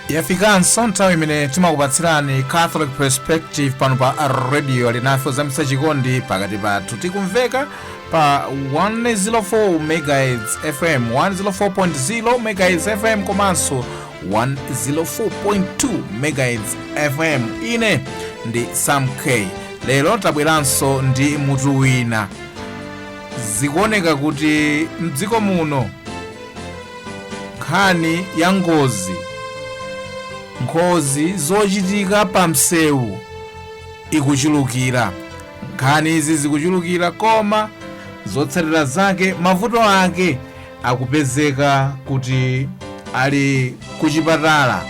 Yafikanso nthawi imene timakupatsirani Catholic Perspective pano pa radio linafe zamisa chikondi pakati pathu. Tikumveka pa 104 megahertz FM, 104.0 megahertz FM komanso 104.2 megahertz FM. Ine ndi Sam K. Lero tabweranso ndi mutu wina. Zikuoneka kuti mdziko muno nkhani ya ngozi, ngozi zochitika pa msewu ikuchulukira. Nkhani izi zikuchulukira, koma zotsatira zake, mavuto ake akupezeka kuti ali kuchipatala,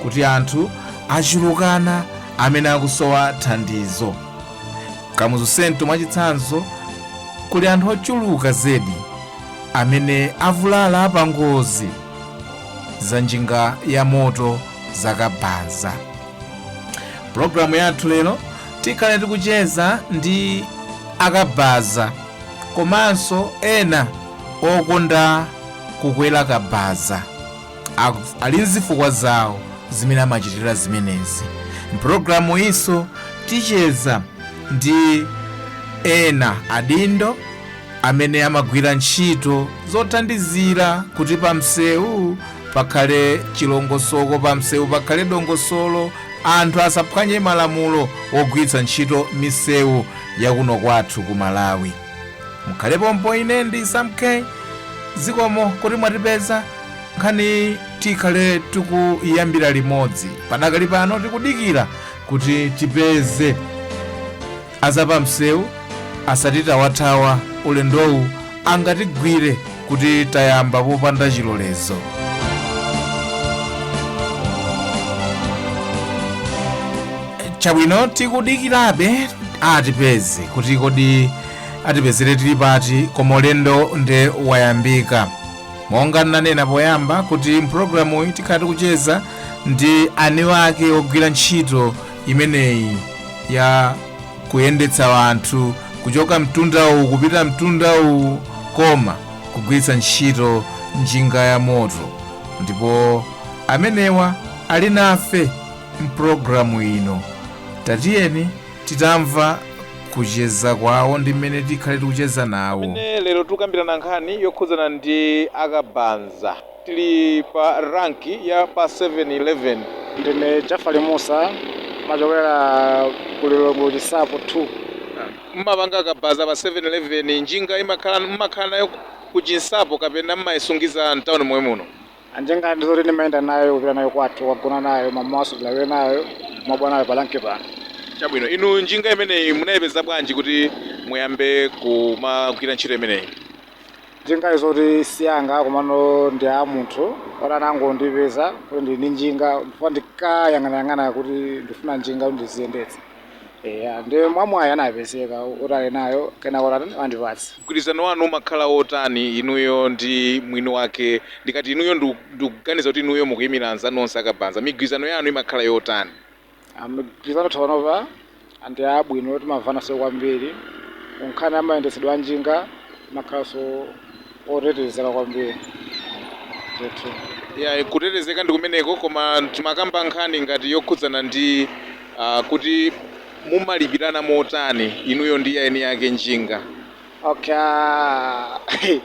kuti anthu achulukana amene akusowa thandizo. Kamuzu Central mwachitsanzo, kuli anthu ochuluka zedi amene avulala pa ngozi za njinga ya moto zakabaza. Pulogalamu yathu lero tikhale tikucheza ndi akabaza komanso ena okonda kukwera kabaza. Ali nzifukwa zawo zimene amachitira zimenezi. Mpulogalamu inso ticheza ndi ena adindo amene amagwira ntchito zothandizira kuti pamsewu pakhale chilongosoko, pamsewu pakhale dongosolo, anthu asaphwanye malamulo ogwiritsa ntchito misewu yakuno kwathu ku Malawi. Mukhale pompo. Ine ndi Sam K. Zikomo kuti mwatipeza. Nkhani tikhale tikuyambira limodzi. Padakali pano tikudikira kuti tipeze azapamsewu, asati tawathawa ulendowu, angatigwire kuti tayamba popanda chilolezo. Chabwino, tikudikirabe atipeze kuti kodi atipezere tili pati, koma ulendo nde wayambika. Monga ndinanena poyamba kuti mpulogalamuyi tikhala tikucheza ndi eni ake ogwira ntchito imeneyi ya kuyendetsa anthu kuchoka mtunda uwu kupita mtunda uwu, koma kugwiritsa ntchito njinga ya moto, ndipo amenewa ali nafe mpulogalamu ino. Tatiyeni titamva kucheza kwawo ndi mmene tikhale tikucheza nawo. Pamene lero tikukambirana nkhani yokhudzana ndi akabanza, tili pa ranki ya pa 711. Ndine Jafari Musa, machokera ku Lilongwe, Chisapo 2. Mmapanga akabaza pa 711. Njinga imakhala, mmakhala nayo ku Chinsapo kapena mmayisungiza mtawuni momwe muno? Anjinga ndizoti ndimayenda nayo kupita nayo kwathu, kwagona nayo, mamawaso tilawire nayo, mabwa nayo palanki pano. Chabwino, inu njinga imeneyi munayipeza bwanji kuti muyambe kumagwira ntchito imeneyi? Njinga izoti siyanga, komano ndi a munthu oti anangondipeza kuti ndili ndi njinga, ndifuna ndikayang'anayang'ana kuti ndifuna njinga kuti ndiziyendetsa. Eya, ndi mwamwayi anapezeka oti ali nayo, kenako ati andipatsa. Mgwirizano wanu umakhala wotani inuyo ndi mwini wake? Ndikati inuyo, ndikuganiza kuti inuyo mukuyimira anzanu onse akabanza. Migwirizano yanu imakhala yotani? Migwirizano panopa ndi abwino, timamvananso kwambiri. Nkhani amayendetsedwe a njinga makhalanso otetezeka kwambiri ndithu. Ya, kutetezeka ndi kumeneko, koma timakamba nkhani ngati yokhudzana ndi kuti mumalipirana motani inuyo ndi eni yake njinga? Okay,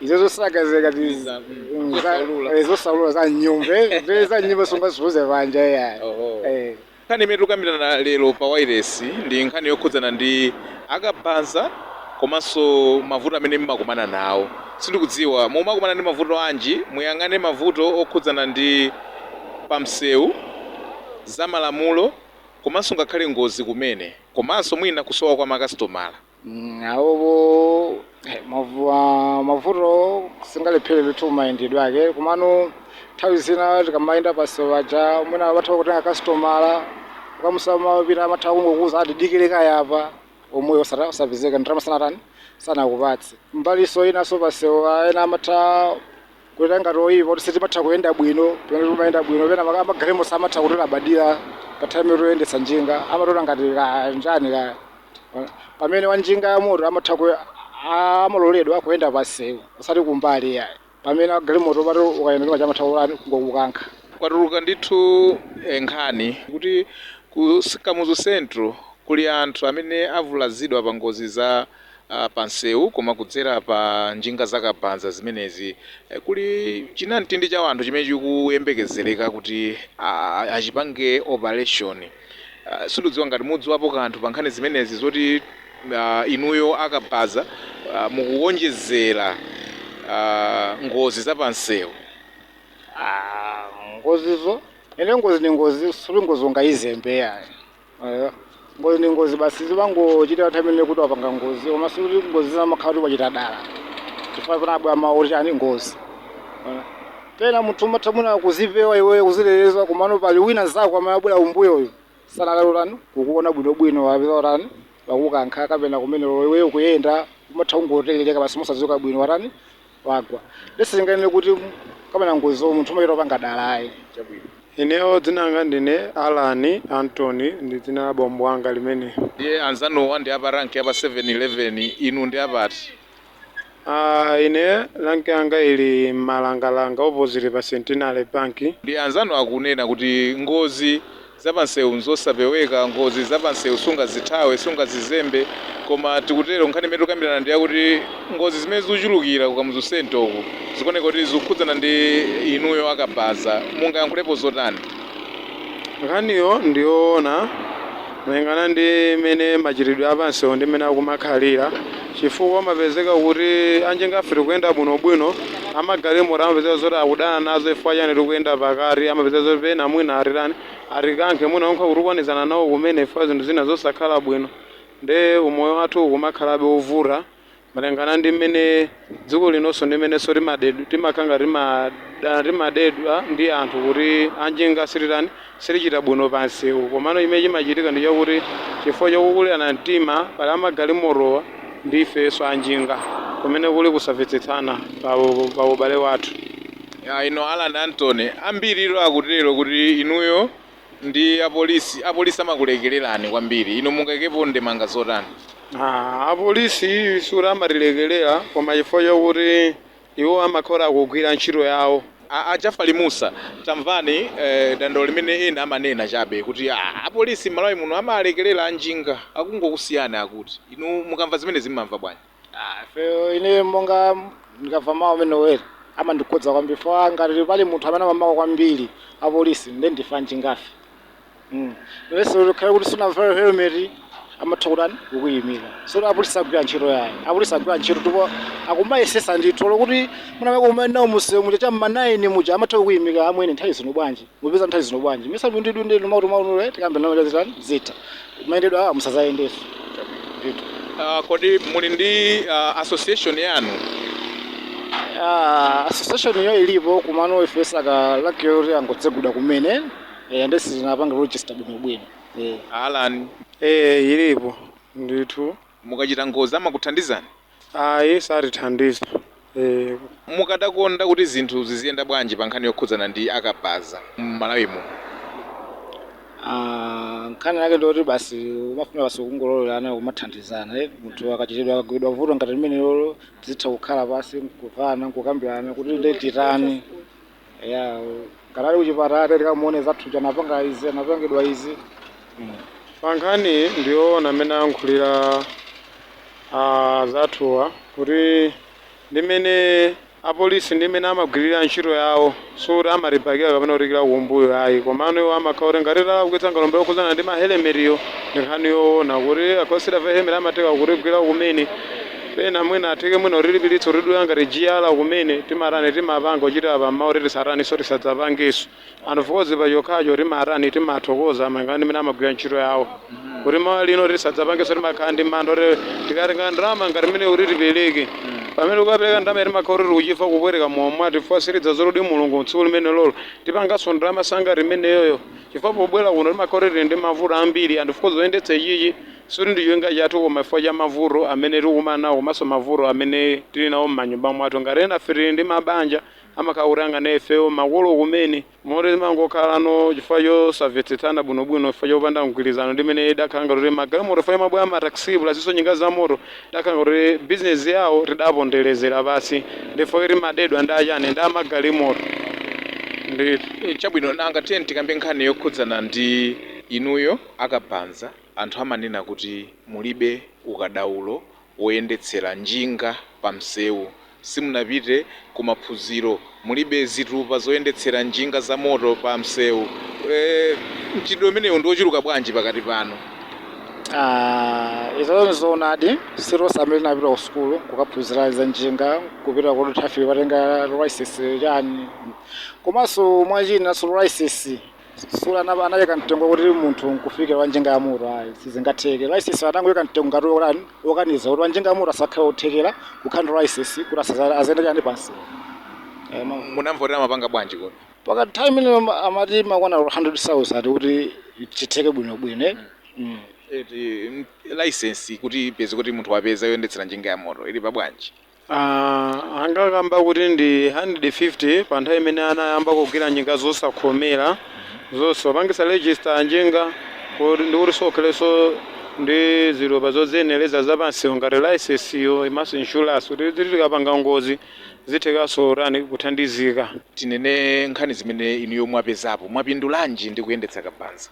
izo zosakazeka. Zosaulula. Zosaulula za nyumba, zve za nyumba sungazivuze panja iya. Oho. Eh. Nkhani imene tikukambirana lero pa wireless ndi nkhani yokhudzana ndi akabanza komanso mavuto amene mmakumana nawo. Sindikudziwa mumakumana ndi mavuto anji. Muyang'ane mavuto okhudzana ndi pamsewu, za malamulo, komanso ngakhale ngozi kumene, komanso mwina kusowa kwa makasitomala. Awopo mavuto singalephera ndithu mayendedwe ake, komano nthawi zina tikamayenda pansewu paja, mwina amatha kutenga kastomala, ukamusamapita amatha kungokuza ati dikire kayapa, omwe osapezeka ndalama sanatani sanakupatse. Mbaliso inaso pansewu ena amatha kuita ngati oyipa kuti sitimatha kuyenda bwino pamene timayenda bwino, pena amagalimoto amatha kutilabadira pa nthawi imene toyendetsa njinga, amatola ngati kanjani ka pamene wa njinga ya moto amatha amaloledwa kuyenda pansewu osati kumbali yayi, pamene agalimoto pati ukayenda ndimacha amatha kungokukankha. Kwatuluka ndithu nkhani kuti ku Kamuzu Central kuli anthu amene avulazidwa pa ngozi za pansewu koma kudzera pa njinga zakabaza zimenezi. Kuli chinamtindi cha anthu chimene chikuyembekezereka kuti achipange operation. Sindidziwa ngati mudziwapo kanthu pa nkhani zimenezi zoti inuyo akabaza mukuwonjezera ngozi za pansewu. Ah, ngozizo, ene ngozi ni ngozi, suli ngozi ungayizembe yayi. Ngozi ni ngozi basi, zimangochita nthawi imene kuti wapanga ngozi, koma sikuti ngozi zimakhala kuti wachita dala, chifukwa panabwera mawu kuti ani ngozi. Pena munthu umatha mwina kuzipewa iweyo, kuziteteza, komano pali wina zako amene abwera umbuyoyo sanakalolani kukuona bwinobwino, wapeza utani, wakukankha, kapena kumene iweyo kuyenda umatha kungoterereka basi mosadziwika bwino, watani, wagwa. Lesinganene kuti kapena ngozi munthu umachita kupanga dala ayi. Ineyo dzina langa ndine Alan Antony, ndi dzina la bambo anga limene. Ndiye anzanuwa ndi apa rank apa 711, inu ndi apati? Ine rank yanga ili Malangalanga, opposite pa Centenary Bank. Ndi anzanu akunena kuti ngozi zapansewu nzosapeweka, ngozi zapansewu sungazithawe, sungazizembe, koma tikutero nkhani imene tikukambirana ndi yakuti ngozi zimene zikuchulukira ku Kamuzu Central uku zikuoneka kuti zikukhudzana ndi inuyo akabaza. Mungayankhulepo zotani? Nkhaniyo ndiyoona malingana ndi mmene machitidwe apansewu ndi mmene akumakhalira, chifukwa amapezeka kuti anjinga afe tikuyenda bwinobwino, amagalimoto amapezeka zoti akudana nazo chifukwa chani tikuyenda pakati, amapezeka zoti pena mwina atirani, atikankhe, mwina onkha kutukwanizana nawo kumene chifukwa zinthu zina zosakhala bwino. Nde umoyo wathu ukumakhalabe ovuta malingana ndi mmene dziko linonso ndi mmenenso timakhanga timadedwa ndi anthu kuti anjinga sitirani, sitichita bwino pansewu. Komano chimene chimachitika ndi chakuti chifukwa chokukulirana mtima pali amagalimotowa ndi ifenso anjinga, kumene kuli kusamvetsetsana pa ubale wathu. Ya, ino Alan Antony, ambiri akutero kuti inuyo ndi apolisi, apolisi amakulekererani kwambiri. Inu mungaikepo ndemanga zotani? Apolisi sikuti amatilekerera, koma chifukwa chakuti iwo amakhala akugwira ntchito yawo. A Jafari Musa, tamvani dandaulo limene ena amanena chabe kuti apolisi m'Malawi muno amalekerera anjinga, akungokusiyana akuti. Inu mukamva zimene zimmamva bwanji? Ifeyo, ine monga ndikamva mawu amene wera amandikhudza kwambiri, fa ngati pali munthu amene amamaka kwambiri apolisi nde ndife anjingafe. Lese khale kuti sunavale helmet, amatha kutani, kukuyimira. So apolisi agwira ntchito yayi, apolisi agwira ntchito ndipo akumayesesa ndithu lokuti munameko kumayenda musewu muja cha mma 9 muja, amatha kukuyimika, amwene nthawi zino bwanji, mupeza nthawi zino bwanji, misa ndidunde mauti mauti tikambe nawo zitani zitha mayendedwe awa musazayendeso ndithu. Kodi muli ndi association yanu? Association yo ilipo, kumano ife saka lakiyo kuti angotsegulidwa kumene, nde sitinapanga register bwinobwino. Alan? Ilipo ndithu. Mukachita ngozi amakuthandizani? Ayi, satithandiza. Mukadakonda kuti zinthu ziziyenda bwanji pa nkhani yokhudzana ndi akabaza m'Malawi muno? Nkhani yake ndoti basi umafuna basi kungololerana, kumathandizana. Munthu akachitidwa, akagwidwa vuto ngati limene lolo, tizitha kukhala pasi nkuvana, nkukambirana kuti nde titani ya ngati ali kuchipatala tikamuone zathu chanapanga izi, anapangidwa izi. Pa nkhani ndiyoona amene ayankhulira zathuwa kuti ndimene apolisi ndimene amagwirira ntchito yawo, suti amatibakira kapena kutikira kumbuyo ayi, komano iwo amakhala kuti ngati talakwitsa ngalombe yokhudzana ndi mahelemetiyo, ndi nkhani yoona kuti akhosera va helmet amateka kutigwira kumene, pena mwina atheke mwina kutilipiritsa, kutidula ngati jiyala kumene timatani, timapanga kuchitira pamawu kuti tisataniso, tisadzapangenso. Anthu fokozi pa chokhacho timatani, timathokoza malingana ndi mmene amagwira ntchito yawo kuti mawa lino tisadzapangenso. Timakhala ndi mantha kuti tikatenga ndalama ngati mmene kuti tipereke, pamene ukapereka ndalama timakhala kuti tikuchifa kupwereka momwe tifika siridza zolodi Mulungu tsiku limene lolo tipanganso ndalama sanga limeneyoyo, chifukwa pobwera kuno timakhala kuti tili ndi mavuto ambiri. Anthu fokozi oyendetsa ichichi sikuti ndi cholinga chathu, koma chifukwa cha mavuto amene tikumana nawo komanso mavuto amene tili nawo m'manyumba mwathu, ngati ena afe tili ndi mabanja, amakhala kuti angane ifewo makolo kumene moti timangokhalano chifukwa chosamvetsetsana bwinobwino, chifukwa chopanda mgwirizano ndi imene idakhala ngati kuti magalimoto chifukwa mabwera mataxi plasinso njinga za moto idakhala ngati bizinesi yawo tidaponderezera pasi, ndifo timadedwa ndi achani, ndi amagalimoto. Ndithu. Chabwino, nanga tiye tikambe nkhani yokhudzana ndi inuyo akabanza. Anthu amanena kuti mulibe ukadaulo woyendetsera njinga pa msewu, simunapite ku maphunziro, mulibe zitupa zoyendetsera njinga za moto pa msewu. Mchitidwe umenewu ndi wochuluka bwanji pakati pano? Ah, izo zoonadi. Sitonse amene tinapita ku sukulu kukaphunzira za njinga, kupita ku traffic patenga license chani. Komanso mwachina so license sula anayika mtengo kuti munthu nkufikira wa njinga ya moto, ayi, sizingatheke. License anangoyika mtengo ngati wokani wokaniza kuti wa njinga ya moto asakhale wothekera kukhala ndi license kuti azayenda chani pansi. Munamvotera mapanga bwanji kodi? Pakati nthawi imene amati makwana 100,000 kuti chitheke bwinobwino. License kuti ipeze kuti munthu wapeza yoyendetsera njinga ya moto ili pa bwanji? Ah, angakamba kuti ndi 150 pa nthawi imene anayamba kugwira njinga zosakhomera zonse wapangisa register njinga kuti ndikuti sokhelenso ndi zilopa zodziyenereza zapansewu ngati license yo imaso insurance kuti tikapanga ngozi zithekaso rani kuthandizika. Tinene nkhani zimene inuyo mwapezapo, mwapindulanji ndi kuyendetsa kabanza?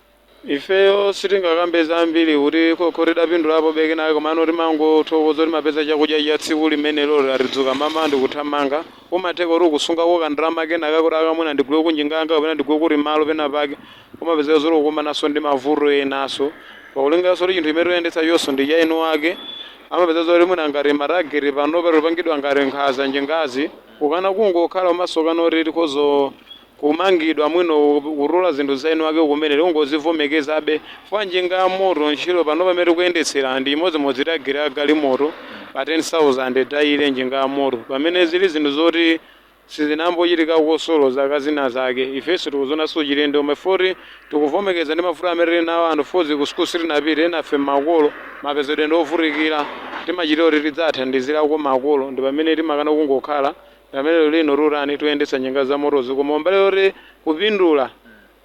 Ifeyo sitingakambe zambiri kuti koko tidapindulapo bekenake, komano timangothokoza kuti mapeza chakudya cha tsiku limenelo. Latidzuka mama ndikuthamanga, umatheka kuti ukusungako kandalama kenaka kuti akamwina ndigule kunjinganga kapena ndigule kuti malo pena pake umapezeka zoti ukumananso ndi mavuto enaso pakulinganso kuti chinthu chimene toyendetsa chonso ndi cha enu ake. Amapeza zoti mwina ngati matagiri pano patopangidwa ngati nkhaza njingazi ukana kungokhala umasokana kuti tikhozo kumangidwa mwino kutola zinthu za enu ake kumene ungozivomekezabe fwa njinga ya moto ntchito pano pamene tikuyendetsera ndi imodzimodzi tagiri ya galimoto pa 10,000 tayile njinga ya moto pamene zili zinthu zoti sizinambochitika kosolo zaka zina zake. Ifenso tikuzoona suchilendo mafoti tikuvomekeza ndi mafuta amene tili nawo anthu fozi ku sukulu sitinapite enafe makolo mapezedwe ndi ovutikira timachitira kuti tidzathandizirako makolo ndi pamene timakana kungokhala pamene lino rurani toyendetsa njinga za motozi. Koma mbale yoti kupindula,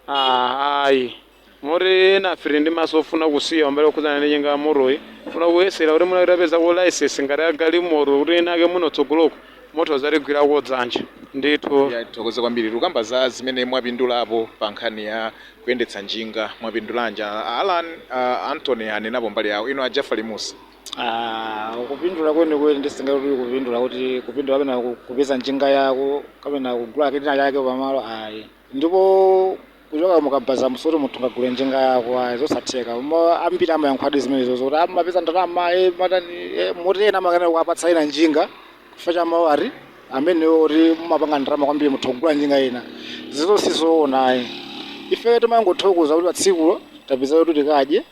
ah, ayi, moti enafe tili ndi maso ofuna kusiya mbale okhudzana ndi njinga ya motoyi funa kuyesera kuti muna tapezako license ngati ya galimoto kuti enake muno tsogoloko moto zatigwirako dzanja ndithu. Ya, tithokoze kwambiri. Tikamba za zimene mwapindulapo pa nkhani ya kuyendetsa njinga, mwapindulanji? Alan Anthony anenapo mbali yawo. Ino a Jafari Musa? Ah, kupindula kwenikweni ndisingati kupindula kuti kupindula kapena kupeza njinga yako kapena kugula kena yake pamalo, ayi. Ndipo kuchoka mukabaza msoti munthu ngagule njinga yako, ayi, zosatheka. Koma ambiri amayankhwadi zimenezo zoti amapeza ndalama, matani, moti ena amakana kuapatsa ena njinga kufa cha mawu ati amenewo oti mumapanga ndalama kwambiri mutha kugula njinga ina. Zizo sizoona, ayi. Ife timangothokoza kuti patsikulo tapeza kuti tikadye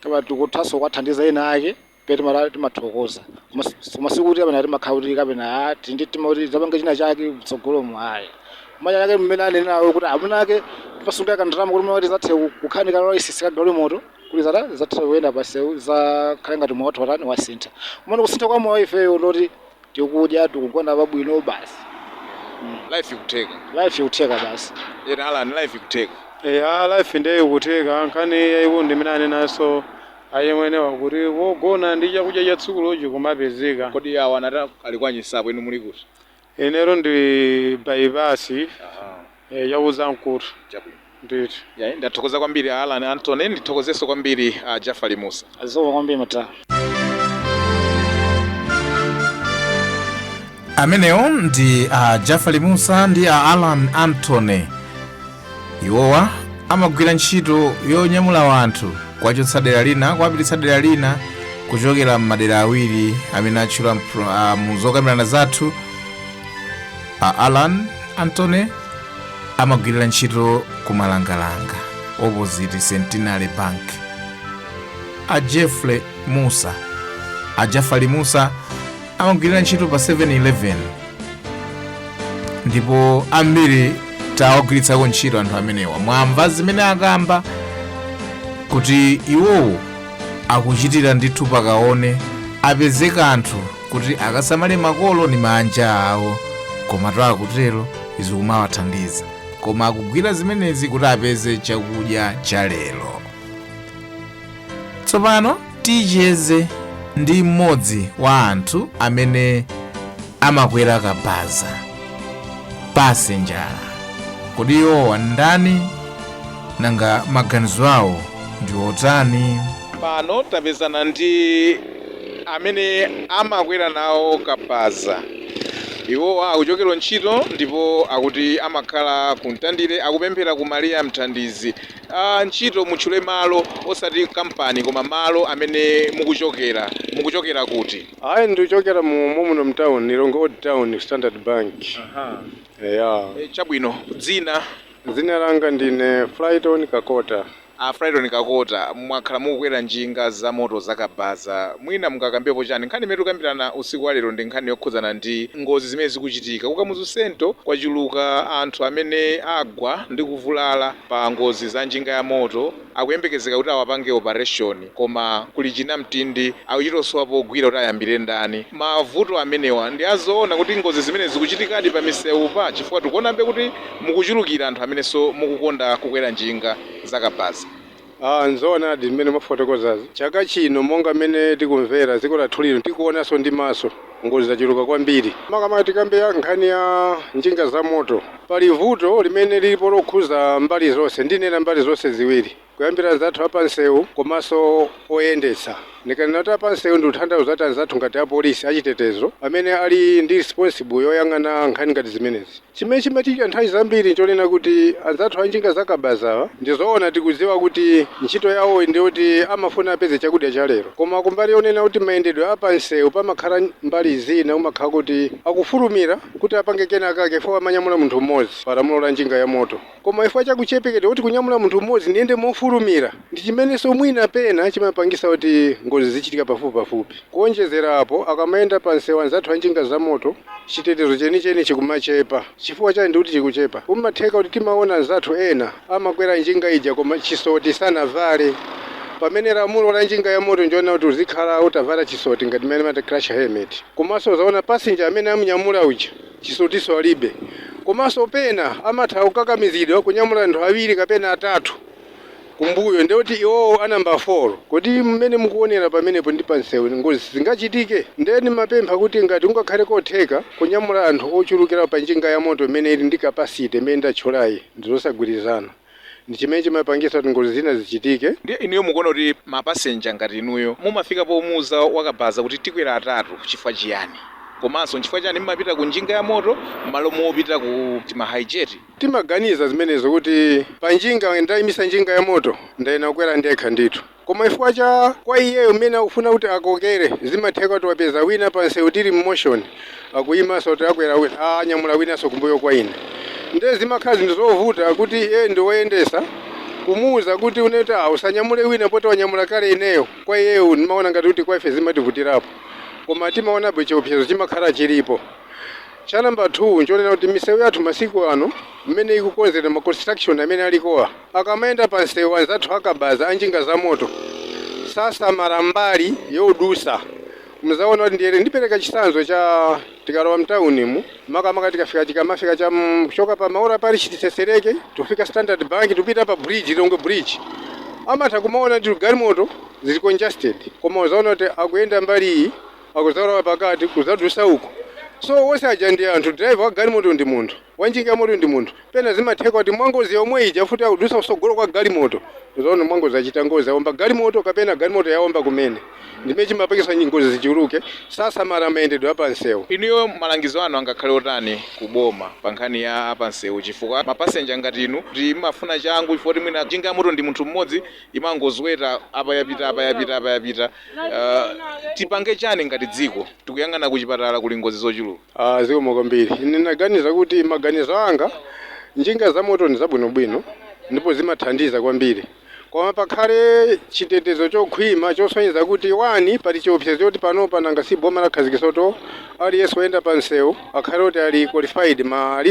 kama tikuthaso kwathandiza ena ake pe timathokoza. Koma sikuti kapena timakhala kuti kapena tindi timati zapanga china chake mtsogolomo, ayi. Manya yake mmene anenawo kuti amuna ake timasunga kandalama kuti mati zathe kukhanika license ka galimoto kuti zata zathe kuyenda pasewu zakhale ngati moyo wathu watani wasintha. Kumene kusintha kwa moyo ifeyo ndoti tikudya, tikugona pabwino basi. Life ikutheka. Life ikutheka basi. Ena Alan, life ikutheka? Ya, life ndiye ikutheka. Nkhani yayikulu ndimene anenaso ayemwenewa kuti wogona ndi chakudya cha tsiku lochi kumapezeka. Kodi awa anata ali kwanyisapo, inu muli kuti? Inero ndi bypass yakuza mkutu. Chabwino. Ndithu. Ya, ndathokoza kwambiri Alan Anthony, ndithokozenso kwambiri a Jafari Musa. Zikomo kwambiri mata. Amenewo ndi a Jafari Musa ndi a Alan Anthony. Iwowa amagwira ntchito yonyamula wanthu kuwachotsa dera lina kuwapititsa dera lina kuchokera m'madera awiri amene atchula mu zokambirana zathu. A Alan Anthony amagwirira ntchito ku Malangalanga opposite Centenary Bank. A Jeffrey Musa, a Jafari Musa amagwirira ntchito pa 711 ndipo ambiri tawagwiritsako ntchito anthu amenewa. Mwamva zimene akamba kuti iwowo akuchitira ndithu pakaone apeze kanthu kuti akasamale makolo ni manja awo, koma akutero izi kumawathandiza, koma akugwira zimenezi kuti apeze chakudya cha lero. Tsopano ticheze ndi mmodzi wa anthu amene amakwera kabaza, pasenjala. Kodi iwowa ndani? Nanga maganizo awo ndi otani? Pano tapezana ndi amene amakwera nawo kabaza. Iwowa akuchokera ntchito ndipo akuti amakhala ku Mtandire, akupemphera ku Mariya Mthandizi. Ntchito mutchule malo, osati kampani, koma malo amene mukuchokera. Mukuchokera kuti? Ayi, ndikuchokera mu muno mtown, Lilongwe Old Town, Standard Bank. Ya. Chabwino, dzina? Dzina langa ndine Flyton Kakota. A Flyton Kakota, mwakhala mukukwera njinga za moto zakabaza. Mwina mungakambepo chani? Nkhani imene tikukambirana usiku wa lero ndi nkhani yokhudzana ndi ngozi zimene zikuchitika ku Kamuzu Central. Kwachuluka anthu amene agwa ndi kuvulala pa ngozi za njinga ya moto. Akuyembekezeka kuti awapange operation, koma kuli chinamtindi, akuchitosowa pogwira kuti ayambire ndani. Mavuto amenewa ndi azoona kuti ngozi zimene zikuchitikadi pa misewu pa, chifukwa tikuonabe kuti mukuchulukira anthu amenenso mukukonda kukwera njinga zakabaza? Ah, nzoonadi mmene mwafotokozazi. Chaka chino, monga mmene tikumvera dziko lathu lino, tikuonanso ndi maso, ngozi zachuluka kwambiri. Makamaka tikambe nkhani ya njinga za moto, pali vuto limene lilipo lokhuza mbali zonse. Ndinena mbali zonse ziwiri, kuyambira zathu apansewu komanso oyendetsa. Ndikanena kuti apansewu, ndikutanthauza kuti anzathu ngati apolisi, achitetezo, amene ali ndi responsible yoyang'ana nkhani ngati zimenezi. Chimene chimachitika nthawi zambiri nchonena kuti anzathu anjinga zakabazawa, ndizoona tikudziwa kuti ntchito yawo ndiyoti amafuna apeze chakudya cha lero, koma kumbali yonena kuti mayendedwe apansewu, pamakhala mbali zina umakhala kuti akufulumira kuti apange kenakake fo amanyamula munthu mmodzi palamulo la njinga ya moto. Koma ifo chakuchepekedwa kuti kunyamula munthu mmodzi ndiyende mofulumira, ndi chimenenso mwina pena chimapangisa kuti ngozi zichitika pafupi pafupi. Kuonjezera apo, akamayenda pansewu anzathu anjinga za moto, chitetezo chenicheni chikumachepa. Chifukwa chani ndikuti chikuchepa? Umatheka kuti timaona anzathu ena amakwera njinga ija koma chisoti sanavale, pamene lamulo la njinga ya moto ndiona kuti uzikhala utavala chisoti, ngati mmene mati crash helmet. Komanso uzaona passenger amene amunyamula uja chisotiso alibe. Komanso pena amatha kukakamizidwa kunyamula anthu awiri kapena atatu kumbuyo, ndekuti iwowo anamba 4. Kuti mmene mukuonera pamenepo ndi pansewu, ngozi zingachitike. Ndeni mapempha kuti ngati ungakhale kotheka kunyamula anthu ochulukira pa njinga ya moto imene ili ndi capacity imene ndatchulayi, ndizosagwirizana, ndi chimene chimapangisa kuti ngozi zina zichitike. Ndiye inuyo mukuona kuti mapasenja ngati inuyo mumafika pomuuza wakabaza kuti tikwera atatu chifukwa chiyani? Komanso nchifukwa chani mumapita ku njinga ya moto malo mopita ku timahaijeti? Timaganiza zimenezo kuti pa njinga, ndayimisa njinga ya moto, ndayena kukwera ndekha ndithu. Koma chifukwa cha kwa iyeyo mmene akufuna kuti akokere, zimatheka kuti wapeza wina pansewu, tili mmotion, akuyimanso kuti akwera wina, anyamula winanso kumbuyo kwa ine. Ndiye zimakhala zinthu zovuta kuti iye ndi woyendesa kumuwuza kuti uneta usanyamule wina poti wanyamula kale ineyo. Kwa iyeyo ndimaona ngati kuti kwa ife zimativutirapo, koma timaonabe chiopsezo chimakhala chilipo. Cha namba 2 nchonena kuti misewu yathu masiku ano mmene ikukonzedwa, ma construction amene alikowa, akamayenda pa nsewu anzathu akabaza anjinga za moto sasamala mbali yodusa. Muzaona kuti ndiyere ndipereka chitsanzo cha tikalowa mtaunimu, makamaka tikafika, tikamafika cha kuchoka pa Maula pali Chitisesereke, tufika Standard Bank, tupita pa bridge, Lilongwe Bridge, amatha kumaona kuti galimoto zili congested, koma uzaona kuti akuyenda mbali iyi, akuzalowa pakati kuzadusa uko. So wose aja ndi anthu, driver wa galimoto ndi munthu, wanjinga moto ndi munthu. Pena zimatheka kuti mwangozi yomwe ija futi akudusa kusogolo kwa galimoto, uzaona mwangozi achita ngozi, awomba galimoto kapena galimoto yawomba kumene. Ndimene chimapangisa ngozi zichuluke, sasamala mayendedwe apansewu. Inuyo malangizo anu angakhale otani kuboma pa nkhani ya apansewu? Chifukwa mapasenja ngati inu kuti mumafuna changu, chifukwa kuti mwina njinga ya moto ndi munthu mmodzi, imangozweta, apa yapita, apa yapita, apa yapita. Tipange chani ngati dziko? Tikuyang'ana kuchipatala kuli ngozi zochuluka. Ah, zikomo kwambiri. Ine naganiza kuti maganizo anga, njinga za moto ndi zabwinobwino ndipo zimathandiza kwambiri, koma pakhale chitetezo chokhwima chosonyeza kuti wani pali chiopsezo choti panopa nanga si boma lakhazikitsa to aliyense woyenda pa msewu akhale kuti ali qualified, ma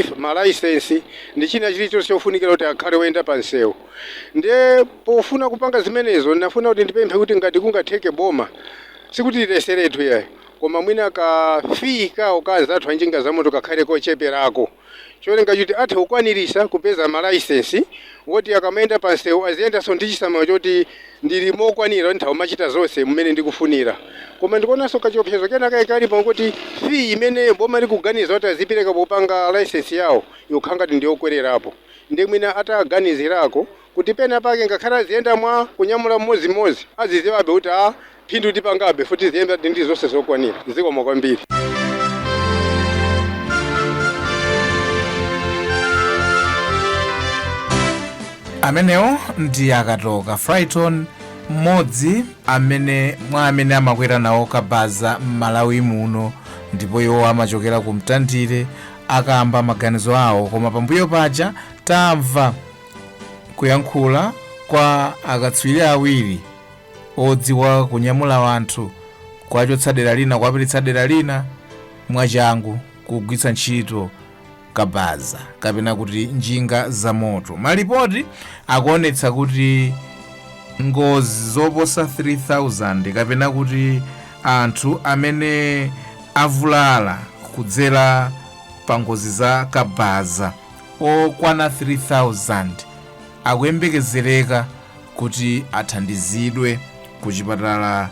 license ndi china chilichonse chofunikira kuti akhale woyenda pa msewu. Ndiye pofuna kupanga zimenezo, ndinafuna kuti ndipemphe kuti ngati kungatheke, boma sikuti lileseretu yayi, koma mwina ka fee kawo ka anzathu anjinga za moto kakhale kocheperako, cholinga choti athe kukwanirisa kupeza malaisensi woti akamayenda pa msewu aziyendanso ndi chisamaliro choti ndili mokwanira, nthawi machita zonse mmene ndikufunira. Koma ndikuonanso kachiopsezo kena kaye kalipo kuti fee imene boma likuganiza kuti azipereka popanga license yawo ikukhala ngati ndiyokwererapo. Ndi mwina ataganizirako kuti pena pake ngakhale aziyenda mwa kunyamula mmodzimodzi, aziziwabe kuti a phindu tipangabe futi ziyenda ndi zonse zokwanira. Zikomo kwambiri. Amenewo ndi Akatoka Frighton, mmodzi amene mwa amene amakwera nawo kabaza m'Malawi muno, ndipo iwo amachokera ku Mtandire, akamba maganizo awo. Koma pambuyo paja tamva kuyankhula kwa akatswiri awiri odziwa kunyamula anthu kuwachotsa dera lina kuwapititsa dera lina mwachangu kugwiritsa ntchito kabaza kapena kuti njinga za moto. Malipoti akuonetsa kuti ngozi zoposa 3000 kapena kuti anthu amene avulala kudzera pa ngozi za kabaza okwana 3000 akuyembekezereka kuti athandizidwe ku chipatala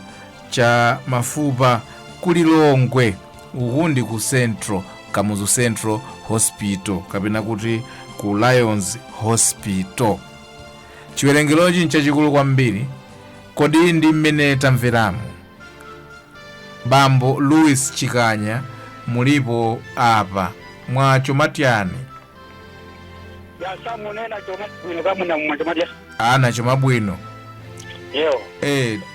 cha mafupa ku Lilongwe. Uku ndi ku Central, Kamuzu Central Hospital kapena kuti ku Lions Hospital. Chiwerengerochi nchachikulu kwambiri. Kodi ndi mmene tamveramo, bambo Louis Chikanya, mulipo apa mwachomatyani? Yasamunena chomabwino kamuna mumwe chomadya. Ana chomabwino. Yewo.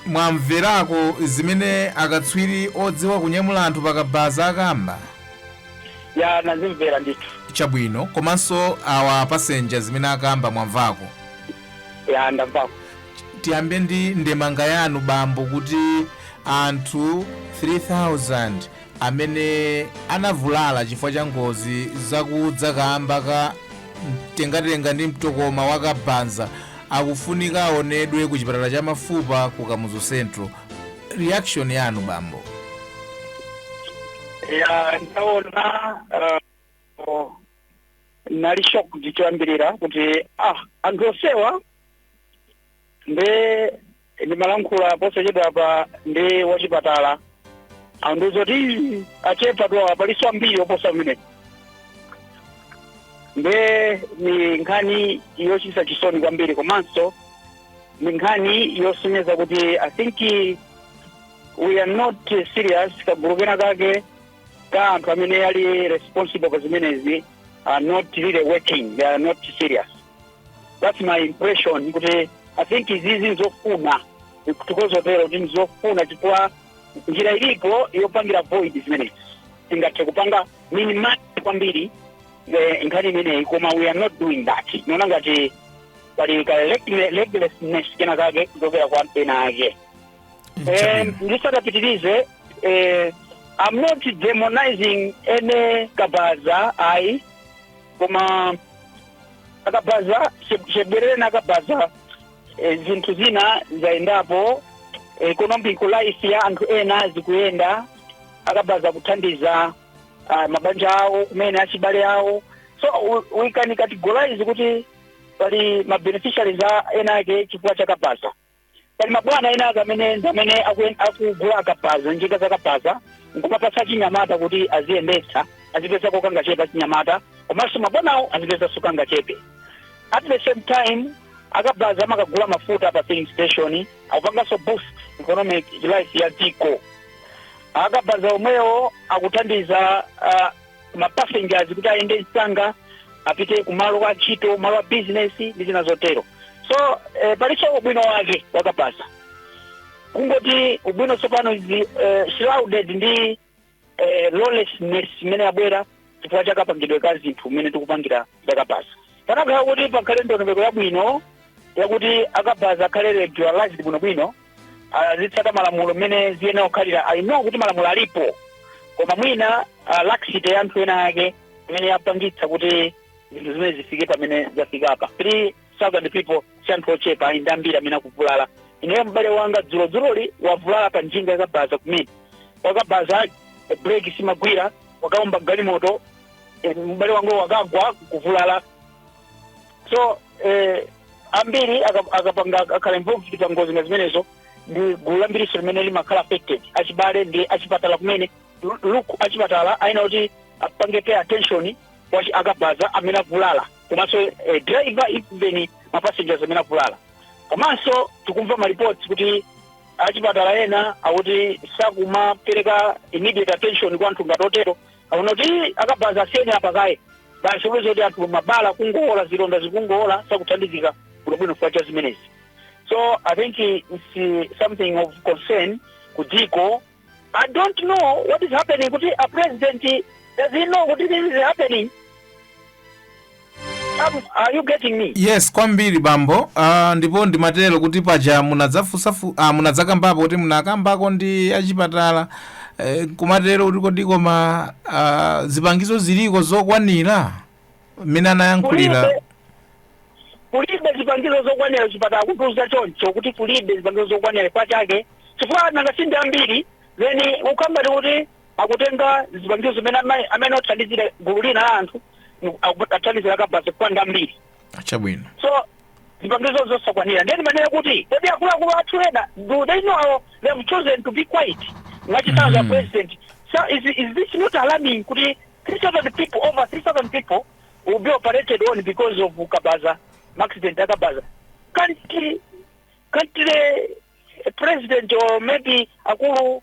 Mwamverako zimene akatswiri odziwa kunyamula anthu pakabaza akamba? Ya, nazimvera ndithu. Chabwino. Komanso awa passenger zimene akamba mwamvako? Ya, ndamvako. Tiyambe ndi ndemanga yanu bambo, kuti anthu 3000 amene anavulala chifukwa cha ngozi zakudza kamba ka mtengatenga ndi mtokoma wa kabaza akufunika aonedwe ku chipatala cha mafupa ku Kamuzu Central, reaction yanu bambo? Ya, ndaona nali shock ndichoyambirira kuti anthu osewa. Nde ndimalankhula posachedwa pa ndi wachipatala, andiuza kuti achepa tu awa, paliso ambiri oposa pamenepo. Nde ni nkhani yochititsa chisoni kwambiri, komanso ni nkhani yosonyeza kuti I think we are not serious. Kagulu kena kake ka anthu amene ali responsible pa zimenezi are not really working, they are not serious. That's my impression, kuti I think izizi nzofuna, tikozotero kuti nzofuna, chifukwa njira ilipo yopangira avoid zimenezi. Tingathe kupanga minimize kwambiri nkhani imeneyi, koma we are not doing that. Niona ngati pali ka recklessness kena kake kuchokera kwa ena ake. Ndisatapitirize, I'm not demonizing any kabaza ayi, koma akabaza chebwerere na akabaza, zinthu zina zayendapo, economic life ya anthu ena zikuyenda, akabaza kuthandiza mabanja awo kumene achibale awo. So we can categorize kuti pali ma beneficiaries a ena ake chifukwa cha kabaza. Pali mabwana ena ake amene ndi amene akugula akabaza, njinga za kabaza, nkumapatsa chinyamata kuti aziyendetsa, azipeza kangachepe chinyamata, komanso mabwanawo azipeza kangachepe. At the same time akabaza amakagula mafuta pa filling station, akupanganso boost economic life ya dziko. Akabaza omwewo akuthandiza ma passengers kuti ayende msanga, apite kumalo kwa ntchito, malo a business ndi zina zotero. So palinso ubwino wake wakabaza, kungoti ubwino tsopano is shrouded ndi lawlessness imene yabwera chifukwa chakapangidwe ka zinthu mmene tikupangira zakabaza. Panakhala kuti pakhale ndondomeko yabwino yakuti akabaza akhale regularized bwinobwino, azitsata malamulo mmene ziyenera kukhalira. I know kuti malamulo alipo, koma mwina laxity ya anthu ena ake imene yapangitsa kuti zinthu zimene zifike pamene zafika apa. 3000 people si anthu ochepa ayi, ndi ambiri amene akuvulala. Ineyo m'bale wanga dzulodzuloli wavulala pa njinga yakabaza kumene wakabaza, breki simagwira, wakaomba galimoto, m'bale wanga wakagwa kuvulala. So ambiri akapanga akhala involved pa ngozi nga zimenezo, ndi gulu lambiriso limene limakhala affected, achibale ndi achipatala kumene. Look, achipatala aina kuti apange pay attention kwa akabaza amene avulala. Komanso driver, even mapassengers amene avulala. Komanso tikumva maripoti kuti achipatala ena akuti sakumapereka immediate attention kwa anthu ngati otero, akuona kuti akabaza asiyeni apa kaye basi, upeza kuti anthu mabala kungowola, zilonda zikungowola, sakuthandizika bwinobwino chifukwa cha zimenezi. So I think it's something of concern ku dziko. I don't know what is happening, kuti a president, does he know kuti this is happening? Are you getting me? Yes, kwambiri bambo. Ndipo ndimatero kuti paja munadzakambapo kuti munakambako ndi achipatala, kumatero kuti kodi koma zipangizo ziliko zokwanira mmene anayankhulira? Kulibe zipangizo zokwanira chipatala, kutiuza choncho kuti kulibe zipangizo zokwanira kwa chake, chifukwa nanga sindi ambiri, then ukambati kuti akutenga zipangizo zimene amene othandizira gulu lina la anthu, athandizira kabaza chifukwa ndi ambiri. So zipangizo zosakwanira. Ndeni manene kuti kodi akuluakulu athu ena, do they know how they have chosen to be quiet? Mwachitsanzo, president, so is this not alarming kuti 3000 people, over 3000 people will be operated on because of kabaza, accident akabaza? Can't the president or maybe akulu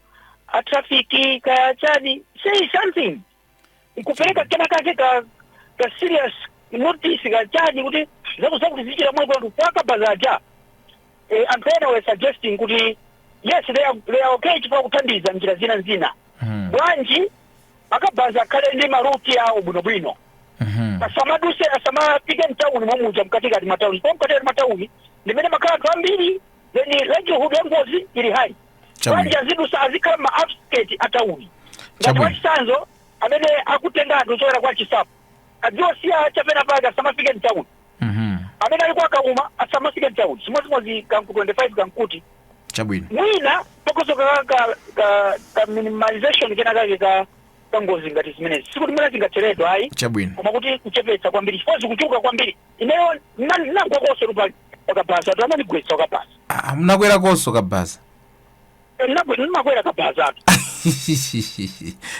a traffic kachani say something, nkupereka kena kake ka serious notice kachani kuti zakuzakuti zichita mwe anthu akabaza aja? Anthu ena were suggesting kuti yes, they are okay chifukwa kuthandiza njira zina zina. Bwanji akabaza akhale ndi maruti awo bwinobwino, asamaduse, asamapite mtawuni mwamuja, mkatikati mwa tawuni, chifukwa mkatikati mwa tawuni ndimene makhala anthu ambiri, then likelihood ya ngozi ili high. Bwanji azidusa, azikhala ma outskirt a tawuni, ngati mwachitsanzo amene akutenga anthu kuchokera kwa Chisapo adziwasiya chapena pake, asamafike mtawuni. Amene ali kwa Kauma asamafike mtawuni, chimodzimodzi kanku 25 kankuti. Mwina pokosoka ka minimization kena kake ka ngozi ngati zimenezi, sikuti mwina zingatheredwa ayi, koma kuti kuchepetsa kwambiri, chifukwa zikuchuluka kwambiri. Ineyo nagwakonso pakabhaza atu, amanigwetsa wakabhaza. Ah, munakwerakonso kabaza? Ndimakwera kabaza atu.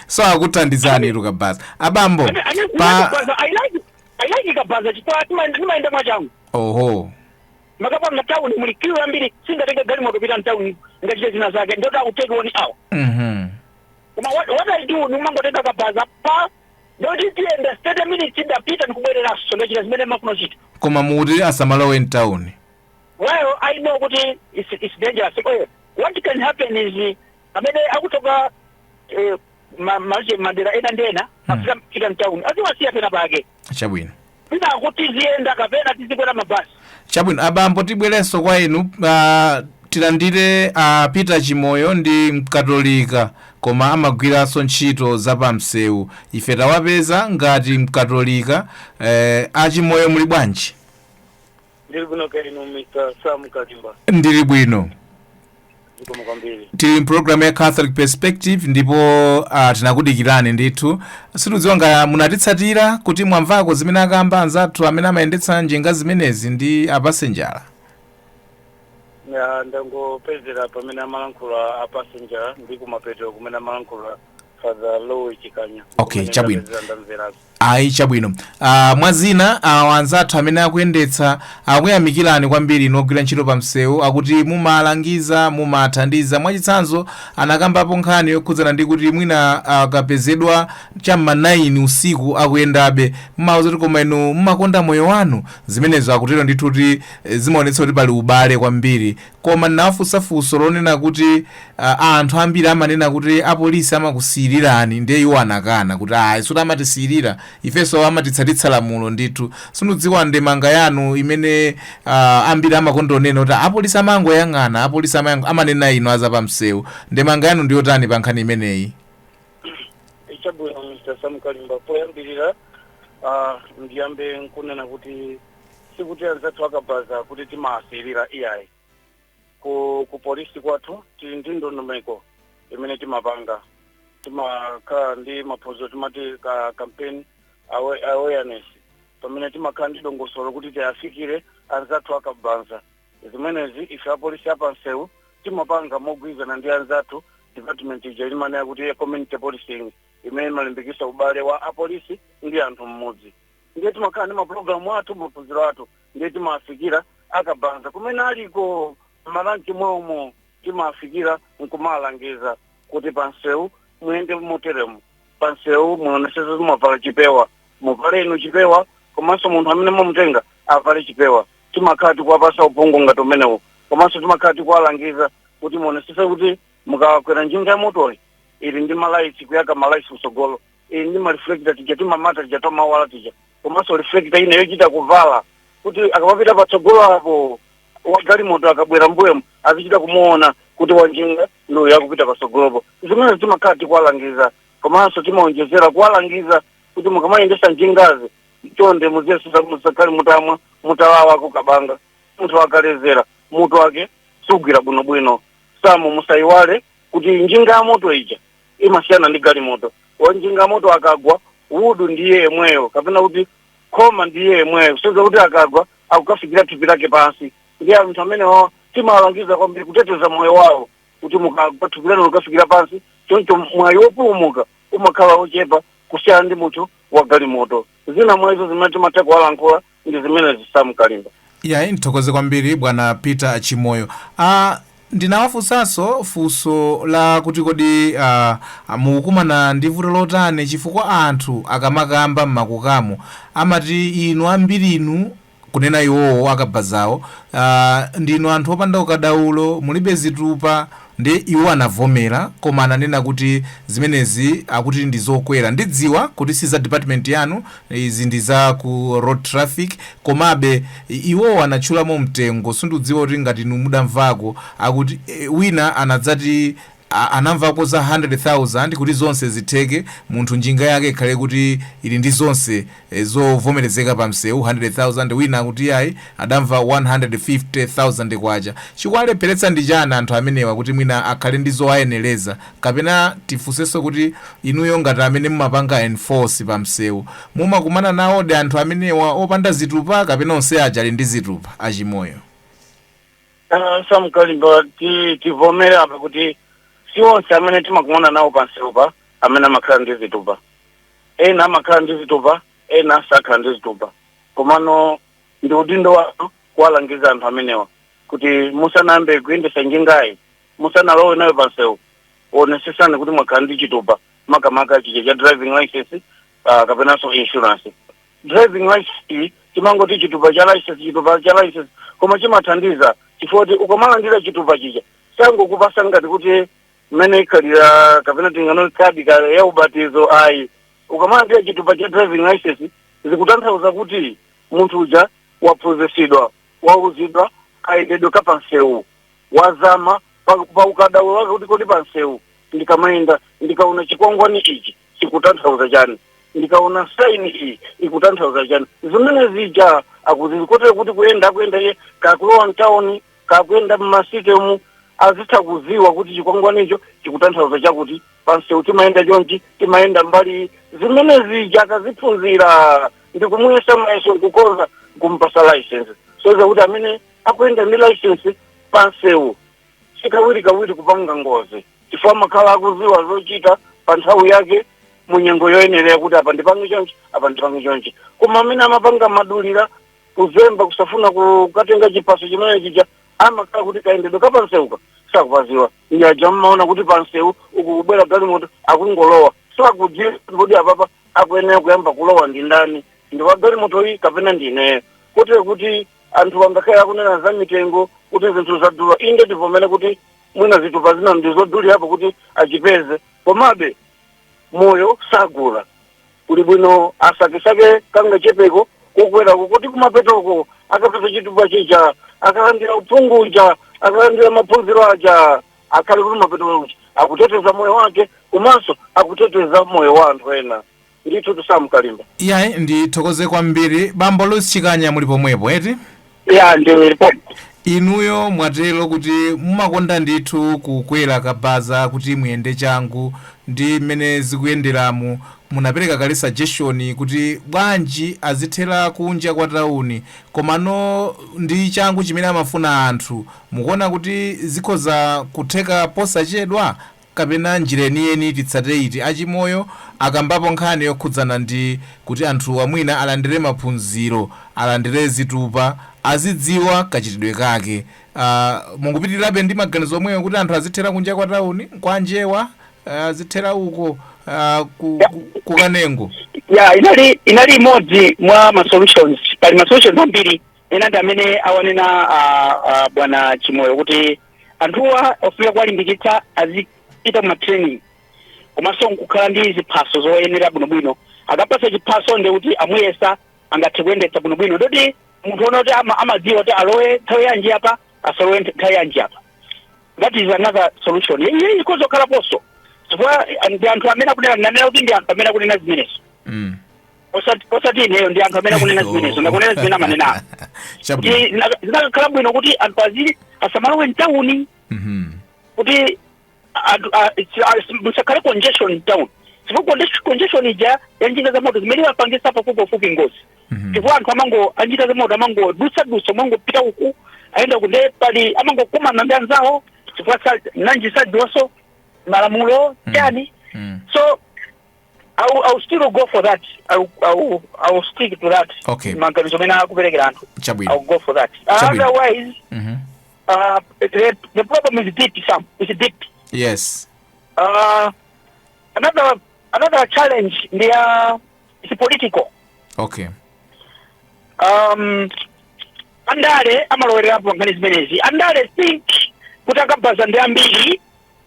So akuthandizani itu kabaza, abambo? Pa I like kabaza chifukwa timayenda mwachangu. Makapa mtawuni muli queue ambiri, singatenge galimoto kupita mtawuni ngachite zina zake, ndoti akuteki 1 hour. Koma what I do, nimangotenga kabaza pa ndoti tiyenda 30 minutes, ndapita ndikubwereranso, ndachita zimene mafuna kuchita. Koma mukuti asamalowe mtawuni? Well, I know kuti it's dangerous. What can happen is amene akutoka madera ena ndi ena afika fika mtawuni, aziwasiya pena pake. Pina kuti ziyenda kapena tizikwera mabasi. Chabwino abambo, tibwerenso kwa inu. Tilandire Peter Chimoyo, ndi mkatolika koma amagwiranso ntchito zapamsewu. Ife tawapeza ngati mkatolika. Achimoyo, muli bwanji? Ndili bwino, kainu Mr Sam Kalimba? Ndili bwino. Zikomo kwambiri. Tili mpulogalamu ya Catholic Perspective ndipo tinakudikirani ndithu. Sitidziwa nga munatitsatira, kuti mwamvako zimene akamba anzathu amene amayendetsa njinga zimenezi ndi apasenjala? Ya, ndangopezera pamene amalankhula apasenjala ndi kumapeto kumene amalankhula Father Lowe Chikanya. Okay, Kumene chabwino. ndapezera, ndamverazo. Ayi, chabwino. Mwazina anzathu amene akuyendetsa akuyamikirani kwambiri nogwira ntchito pa msewu, akuti mumalangiza, mumathandiza. Mwachitsanzo, anakambapo nkhani yokhudzana ndi kuti mwina akapezedwa cham'ma 9 usiku akuyendabe, mumawuza kuti koma inu mumakonda moyo wanu. Zimenezo akutero ndithu kuti zimaonetsa kuti pali ubale kwambiri. Koma ndinawafunsafunso lonena kuti anthu ambiri amanena kuti apolisi amakusiyirirani, ndiye iwo anakana kuti ayi, suti amatisiyirira ifenso, amatitsatitsa lamulo ndithu. Sindidziwa ndemanga yanu imene ambiri amakondonena kuti apolisi amangoyang'ana, apolisi amanena inu azapamsewu. Ndemanga yanu ndiyotani pa nkhani imeneyi? Chabwino, Mr Sam Kalimba, poyambirira ndiyambe nkunena kuti sikuti anzathu akabaza kuti timasiyirira, iyayi. Ku polisi kwathu tili ndi ndondomeko imene timapanga, timakhala ndi maphunziro, timati ka campaign awareness, pamene timakhala ndi dongosolo kuti tiyafikire anzathu akabaza. Zimenezi ife apolisi apansewu timapanga mogwirizana ndi anzathu department ija imanena kuti ya community policing, imene imalimbikitsa ubale wa apolisi ndi anthu mmudzi. Ndiye timakhala ndi mapulogalamu athu, maphunziro athu, ndiye timafikira akabaza kumene aliko m'malanki mwawomo, timafikira nkumalangiza kuti pansewu muyende moteremu, pansewu muonesese mumavala chipewa, muvale inu chipewa, komanso munthu amene mwamutenga avale chipewa. Timakhala tikuwapasa uphungu ngati umenewo, komanso timakhala tikuwalangiza kuti muonesese kuti mukakwera njinga ya motoyi ili ndi malaiti, kuyaka malaiti kutsogolo, ili ndi mareflector tija timamata tija tomawala tija, komanso reflector ine yochita kuvala kuti akamapita patsogolo apo, wagalimoto akabwera mbuyemo azichita kumuona kuti wanjinga ndiuyo akupita patsogolopo. Zimene timakhala tikuwalangiza, komanso timaonjezera kuwalangiza kuti mukamayendesa njingazi, chonde muziyesesa musakhale mutamwa, mutalawa kukabanga. Munthu akalezera mutu wake sugwira bwinobwino. Samu, musayiwale kuti njinga ya moto ija imasiyana ndi galimoto. Wanjinga ya moto akagwa, udu ndiye yemweyo, kapena kuti khoma ndiye yemweyo, kusonyeza kuti akagwa akukafikira thupi lake pansi. Ndiye anthu amenewo timawalangiza kwambiri kuteteza moyo wawo, kuti mukagwa thupi lanu likafikira pansi, choncho mwayi wopulumuka umakhala ochepa kusiyana ndi munthu wa galimoto. Zina mwa izo zimene timatha kuwalankhula ndi zimene zisamkalimba. Yayi, ndithokoze kwambiri bwana Peter Chimoyo. Ndinawafunsanso funso la kuti kodi mukukumana ndi vuto lotani, chifukwa anthu akamakamba m'makukamo amati inu ambiri, inu kunena iwowo akabazawo, ndinu anthu opanda ukadaulo, mulibe zitupa. Ndi iwo anavomera, koma ananena kuti zimenezi akuti ndi zokwera. Ndidziwa kuti si za department yanu, izi ndi za ku road traffic, komabe iwowo anatchulamo mtengo. Sindidziwa kuti ngati inu mudamvako akuti wina anadzati anamvako za 100,000 kuti zonse zitheke, munthu njinga yake ikhale kuti ili ndi zonse zovomerezeka pa msewu, 100,000. Wina akuti ayi, adamva 150,000 kwacha. Chikuwalepheretsa ndi chani anthu amenewa kuti mwina akhale ndi zowayenereza? Kapena tifunsenso kuti inuyo ngati amene mumapanga enforce pa msewu, mumakumana nawodi anthu amenewa opanda zitupa, kapena onse aja ali ndi zitupa, aChimoyo? Samkalimba, tivomere apa kuti si onse amene timakumana nawo pansewupa amene amakhala ndi zitupa. Ena amakhala ndi zitupa, ena sakhala ndi zitupa, komano ndi udindo wathu kuwalangiza anthu amenewa kuti musanayambe kuyendesa njingayi, musanalowe nayo pansewu, onesesani kuti mwakhala ndi chitupa, makamaka chija cha driving license kapenanso insurance. Driving license timangoti chitupa cha license, chitupa cha license, koma chimathandiza chifukwa kuti ukamalandira chitupa chija sangokupasa ngati kuti mmene ikhalira kapena tingano kadi ka ya ubatizo, ayi. Ukamalandira chitupa cha driving license zikutanthauza kuti munthu uja waphunzitsidwa, wauzidwa kayendedwe kapansewu, wazama pa ukadaulo wake kuti kodi pansewu ndikamayenda ndikaona chikwangwani ichi chikutanthauza chani, ndikaona saini iyi ikutanthauza chani. Zimene zija akuzikotera kuti kuyenda akuyenda iye, kakulowa mtawuni, kakuyenda mmasitemu, azitha kuziwa kuti chikwangwanicho chikutanthauza chakuti pansewu timayenda chonchi, timayenda mbali. Zimene zija akaziphunzira ndikumuyesa mayeso, nkukonza, kumpasa license, soza kuti amene akuyenda ndi license pansewu sikawiri kawiri kupanga ngozi, chifukwa amakhala akuziwa zochita pa nthawi yake munyengo yoyenerera, kuti apa ndipange chonchi, apa ndipange chonchi. Koma amene amapanga madulira, kuzemba, kusafuna kukatenga chipaso chimene chija, amakhala kuti kayendedwe kapansewuka sakupaziwa. Ndi aja mmaona kuti pansewu uku kubwera galimoto akungolowa, sakudziwa kuti apapa akuyenera kuyamba kulowa ndi ndani, ndi wa galimoto iyi kapena ndi ineyo. Kotero kuti anthu angakhale akunena za mitengo kuti zinthu zadula, inde, tivomere kuti mwina zitupa zina ndizodulirapo kuti achipeze, komabe moyo sagula. Kuli bwino asakesake kangachepeko kokwerako, kuti kumapetoko akapeza chitupa chija, akalandira uphungu uja, akalandira maphunziro aja, akhale kuti mapeto uja akuteteza moyo wake komanso akuteteza moyo wa anthu ena. Ndithu, tisamkalimba. Iyayi, ndithokoze kwambiri. Bambo Louis Chikanya, muli pomwepo eti? Ya, ndilipo. Inuyo mwatero kuti mumakonda ndithu kukwera kabaza kuti muyende changu. Ndi mmene zikuyenderamu, munapereka kale suggestion kuti bwanji azithera kunja kwa tawuni, komano ndi changu chimene amafuna anthu, mukuona kuti zikhoza kutheka posachedwa? Kapena njira yeniyeni titsate iti? Achimoyo akambapo nkhani yokhudzana ndi kuti anthu amwina alandire maphunziro, alandire zitupa, azidziwa kachitidwe kake. Mukupitirirabe ndi maganizo omweyo kuti anthu azithera kunja kwa tawuni kwa Njewa, azithera uko ku Kanengo? Ya, inali imodzi mwa ma solutions. Pali ma solutions ambiri. Ena ndi amene awanena bwana Chimoyo kuti anthuwa ofika kuwalimbikitsa azipita ma training, komanso nkukhala ndi ziphaso zoyenera bwinobwino. Akapasa chiphaso ndi kuti amuyesa angathe kuyendetsa bwinobwino, ndoti munthu ona kuti amadziwa kuti alowe nthawi yanji apa, asalowe nthawi yanji apa. That is another solution. Iye ikhoza kukhalaponso, chifukwa ndi anthu amene akunena, nanena kuti ndi anthu amene akunena zimenezo. Osati ineyo, ndi anthu amene akunena zimenezo. Ndakunena zimene amanena kuti zinakakhala bwino kuti anthu azi asamalowe mtawuni, kuti anthu musakhale congestion in town, chifukwa congestion ija ya njinga za moto zimene imapangisa pafupipafupi ngozi, chifukwa anthu amango anjinga za moto amangodusadusa, amangopita uku, ayenda uku, nde pali amangokumana ndi anzawo, chifukwa nanji sadziwanso malamulo chani. So I will still go for that. I will stick to that. Maganizo amene akuperekera anthu. I will go for that. Otherwise, the problem is deep, Sam. It's deep. Another challenge they is political. Andale amalowererapo nkhani zimenezi. Andale think kuti akabaza ndi ambiri,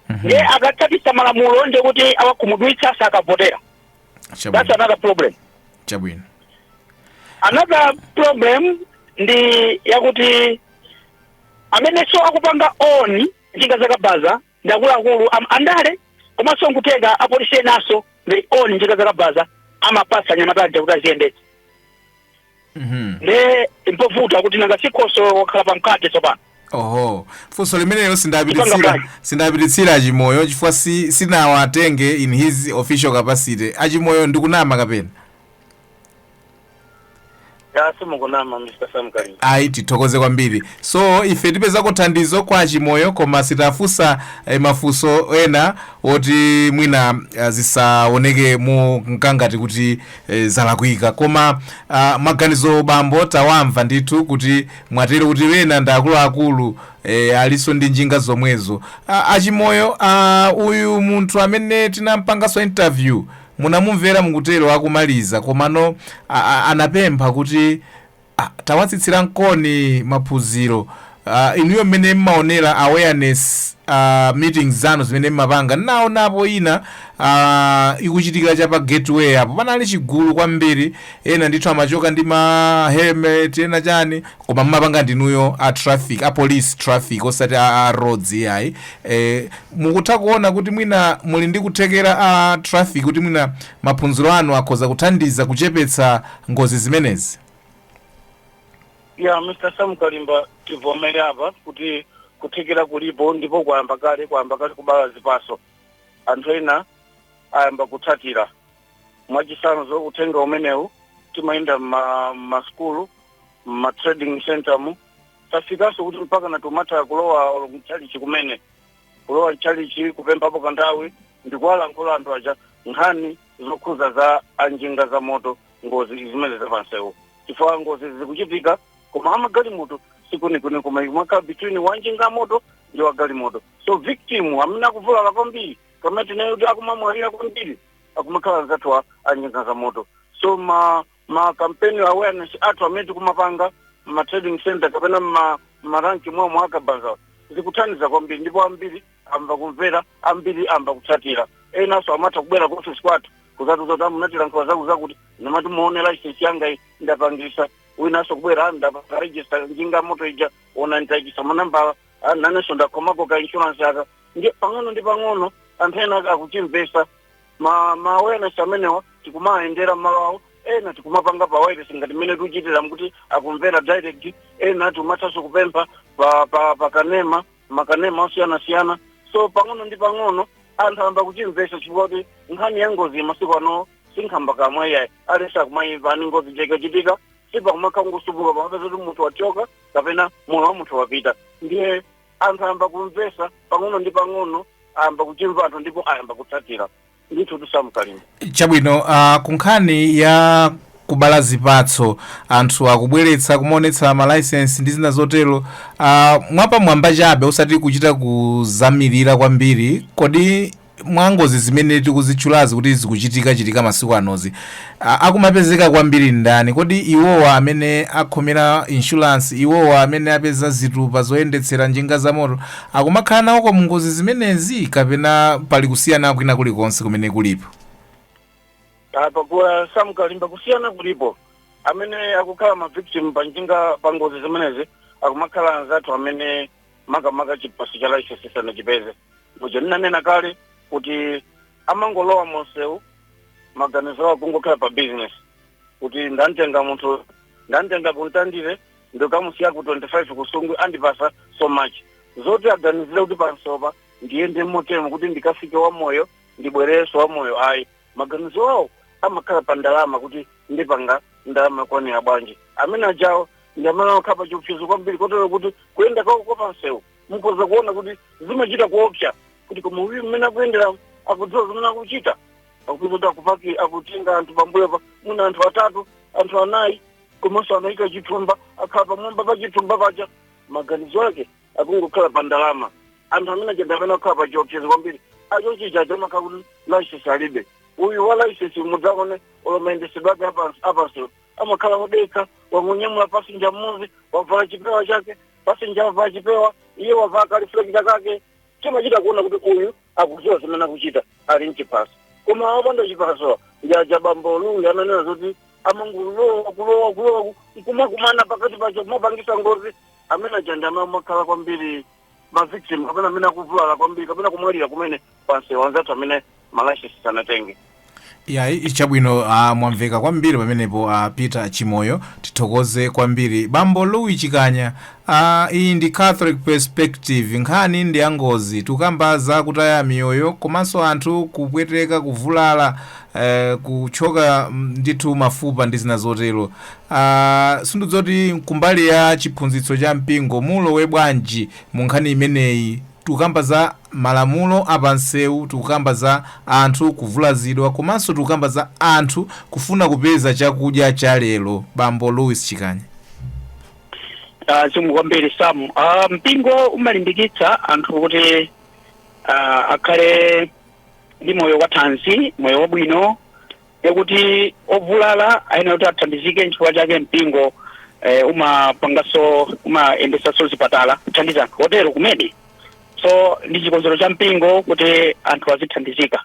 ndiye akatsatisa malamulo ndiye kuti awakhumudwitsa, sakavotera. That's another problem. Another problem ndi yakuti amenenso akupanga own njinga zakabaza ndi akuluakulu andale, komanso nkuteka apolisi enanso they own njinga zakabaza, amapasa anyamata aja kuti aziyendetsa. Nde mpovuta kuti nanga sikhoso wakhala pamkate tsopano. Oho, funso limenelo sindapititsira. Ipanga. Sindapititsira Achimoyo chifukwa sinawatenge in his official capacity. Achimoyo, ndikunama kapena? Ya, simukunama, Mr Sam Kalimba. Ayi, tithokoze kwambiri. So ife tipezako thandizo kwa Achimoyo, koma sitafunsa mafunso ena oti mwina zisaoneke mu mkangati kuti zalakwika. Koma maganizo bambo tawamva ndithu kuti mwatero kuti wena ndi akuluakulu alinso ndi njinga zomwezo. Achimoyo, uyu munthu amene tinampanganso interview munamumvera, mukutero akumaliza, komano anapempha kuti tawatsitsira mkoni maphunziro. Inuyo mmene mmaonera awareness meetings zanu zimene mmapanga, naonapo ina ikuchitikira cha pa Gateway apo, panali chigulu kwambiri, ena ndithu amachoka ndi ma helmet, ena chani, koma mmapanga ndinuyo a traffic, a police traffic, osati a roads iyayi. Mukutha kuona kuti mwina muli ndi kuthekera a traffic kuti mwina maphunziro anu akhoza kuthandiza kuchepetsa ngozi zimenezi? Ya, Mr Sam Kalimba, tivomere apa kuti kuthekera kulipo, ndipo kwayamba kale kubala zipaso. Anthu ena ayamba kutsatira. Mwachitsanzo, uthenga umenewu timayenda mmasukulu, mma trading center mu, tafikanso kuti mpaka na tumatha kulowa mchalichi kumene, kulowa mchalichi kupemphapo kanthawi ndikuwalankhula anthu aja nkhani zokhuza za anjinga za moto, ngozi zimene zapansewu, chifukwa ngozi zikuchitika koma amagalimoto sikunikuni, koma imakhala between wanjinga moto ndi wagalimoto. So victim amene akuvulala kwambiri, kamene tinayo kuti akumamwalira kwambiri, akumakhala anzathu anjinga za moto. So ma campaign awareness athu amene tikumapanga ma trading center kapena ma rank mwamwe akabaza zikuthandiza kwambiri, ndipo ambiri amba kumvera, ambiri amba kutsatira. Enanso amatha kubwera ku office kwathu kuzatiuza kuti amunatilankhula zaku zakuti, namati muone license yanga iyi ndapangisa. Winanso kubwera, ndapanga register njinga moto ija, ona nditayikisa manambala, nanenso ndakhomako ka insurance aka. Ndi pang'ono ndi pang'ono anthu ena akuchimvesa. Ma awareness amenewa tikumayendera malo awo, ena tikumapanga pa wireless ngati mmene tikuchitira kuti akumvera direct, ena timathanso kupempha pa kanema, makanema osiyanasiyana. So pang'ono ndi pang'ono anthu amba kuchimvesa, chifukwa kuti nkhani ya ngozi masiku ano sinkhamba kamwe iyayi, alesa akumayimva ani ngozi ikachitika sipakumakha ngusubuka, pamapeza kuti munthu wachoka kapena moyo wa munthu wapita. Ndiye anthu amba kumvesa pang'ono ndi pang'ono. Ayamba kuchimva anthu ndipo ayamba kutsatira ndithu, tu Sam Kalimba. Chabwino, kunkhani ya kubala zipatso, anthu akubweretsa kumaonetsa malaisensi ndi zina zotero, mwapamwamba chabe, osati kuchita kuzamirira kwambiri, kodi mwangozi zimene tikuzitchulazi kuti zikuchitika chitika masiku anozi, akumapezeka kwambiri ndani? Kodi iwowa amene akhomera insurance, iwowa amene apeza zitupa zoyendetsera njinga za moto, akumakhala nawo mu ngozi zimenezi, kapena pali kusiyana kwina kulikonse kumene kulipo? Apa kuwa Sam Kalimba, kusiyana kulipo. Amene akukhala ma victim pa njinga, pa ngozi zimenezi, akumakhala anzathu amene makamaka chiphaso cha license sanachipeze. Muja ndinanena kale kuti amangolowa monsewu, maganizo awo kungokhala pa business, kuti ndantenga munthu, ndantenga kuntandire, ndikamusiya ku 25 kusungwi, andipasa so much. Zoti aganizire kuti pansopa ndiyende motemo kuti ndikafike wamoyo, ndibwereso wamoyo, ayi. Maganizo awo amakhala pa ndalama, kuti ndipanga ndalama yakwanira bwanji. Amene ajawo ndi amene amakhala pa chiopsezo kwambiri, kotero kuti kuyenda kwawo kwa pansewu mukhoza kuona kuti zimachita kuopsa, kuti koma uyu mmene akuyendera akudziwa zimene akuchita? Akuti kuti akupaki, akutenga anthu pambuyo pa muna anthu atatu, anthu anayi, komanso anayika chithumba, akhala pamwamba pa chithumba paja. Maganizo ake akungokhala pa ndalama. Anthu amene achenda amene akhala pa chiopsezo kwambiri achochicha amakhala kuti license alibe. Uyu wa license mudzaone olomayendesedwe ake apansewu, amakhala odekha, wamunyamula passenger mmodzi, wavala chipewa chake, passenger wavala chipewa, iye wavala ka reflector kake, chimachita kuona kuti uyu akudziwa zimene akuchita, ali mchiphaso. Koma awapanda chiphaso njaja bambo Luyi ananena zoti amangulowa, kulowa, kulowa, kumakumana pakati pacho, kumapangisa ngozi. Amene aja ndi amene amakhala kwambiri ma victim, kapena amene akuvulala kwambiri kapena kumwalira kumene pansewu, anzathu amene malaisensi sanatenge. Ya, chabwino, mwamveka kwambiri pamenepo, Peter Chimoyo, tithokoze kwambiri. Bambo Louis Chikanya, iyi ndi Catholic Perspective, nkhani ndi yangozi, tikukamba za kutaya miyoyo komanso anthu kupweteka, kuvulala, kuchoka ndithu mafupa ndi zina zotero. Sindidzoti kumbali ya chiphunzitso cha mpingo mulowe bwanji mu nkhani imeneyi? Tikukamba za malamulo apansewu, tikukamba za anthu kuvulazidwa, komanso tikukamba za anthu kufuna kupeza chakudya cha lero. Bambo Louis Chikanya. Zikomo kwambiri, Sam. Mpingo umalimbikitsa anthu kuti akhale ndi moyo wathanzi, moyo wabwino, yakuti ovulala ayenera kuti athandizike. Nchifukwa chake mpingo umapangaso, umayendesanso zipatala kuthandiza anthu otero kumene. So ndi chikonzero cha mpingo kuti anthu azithandizika.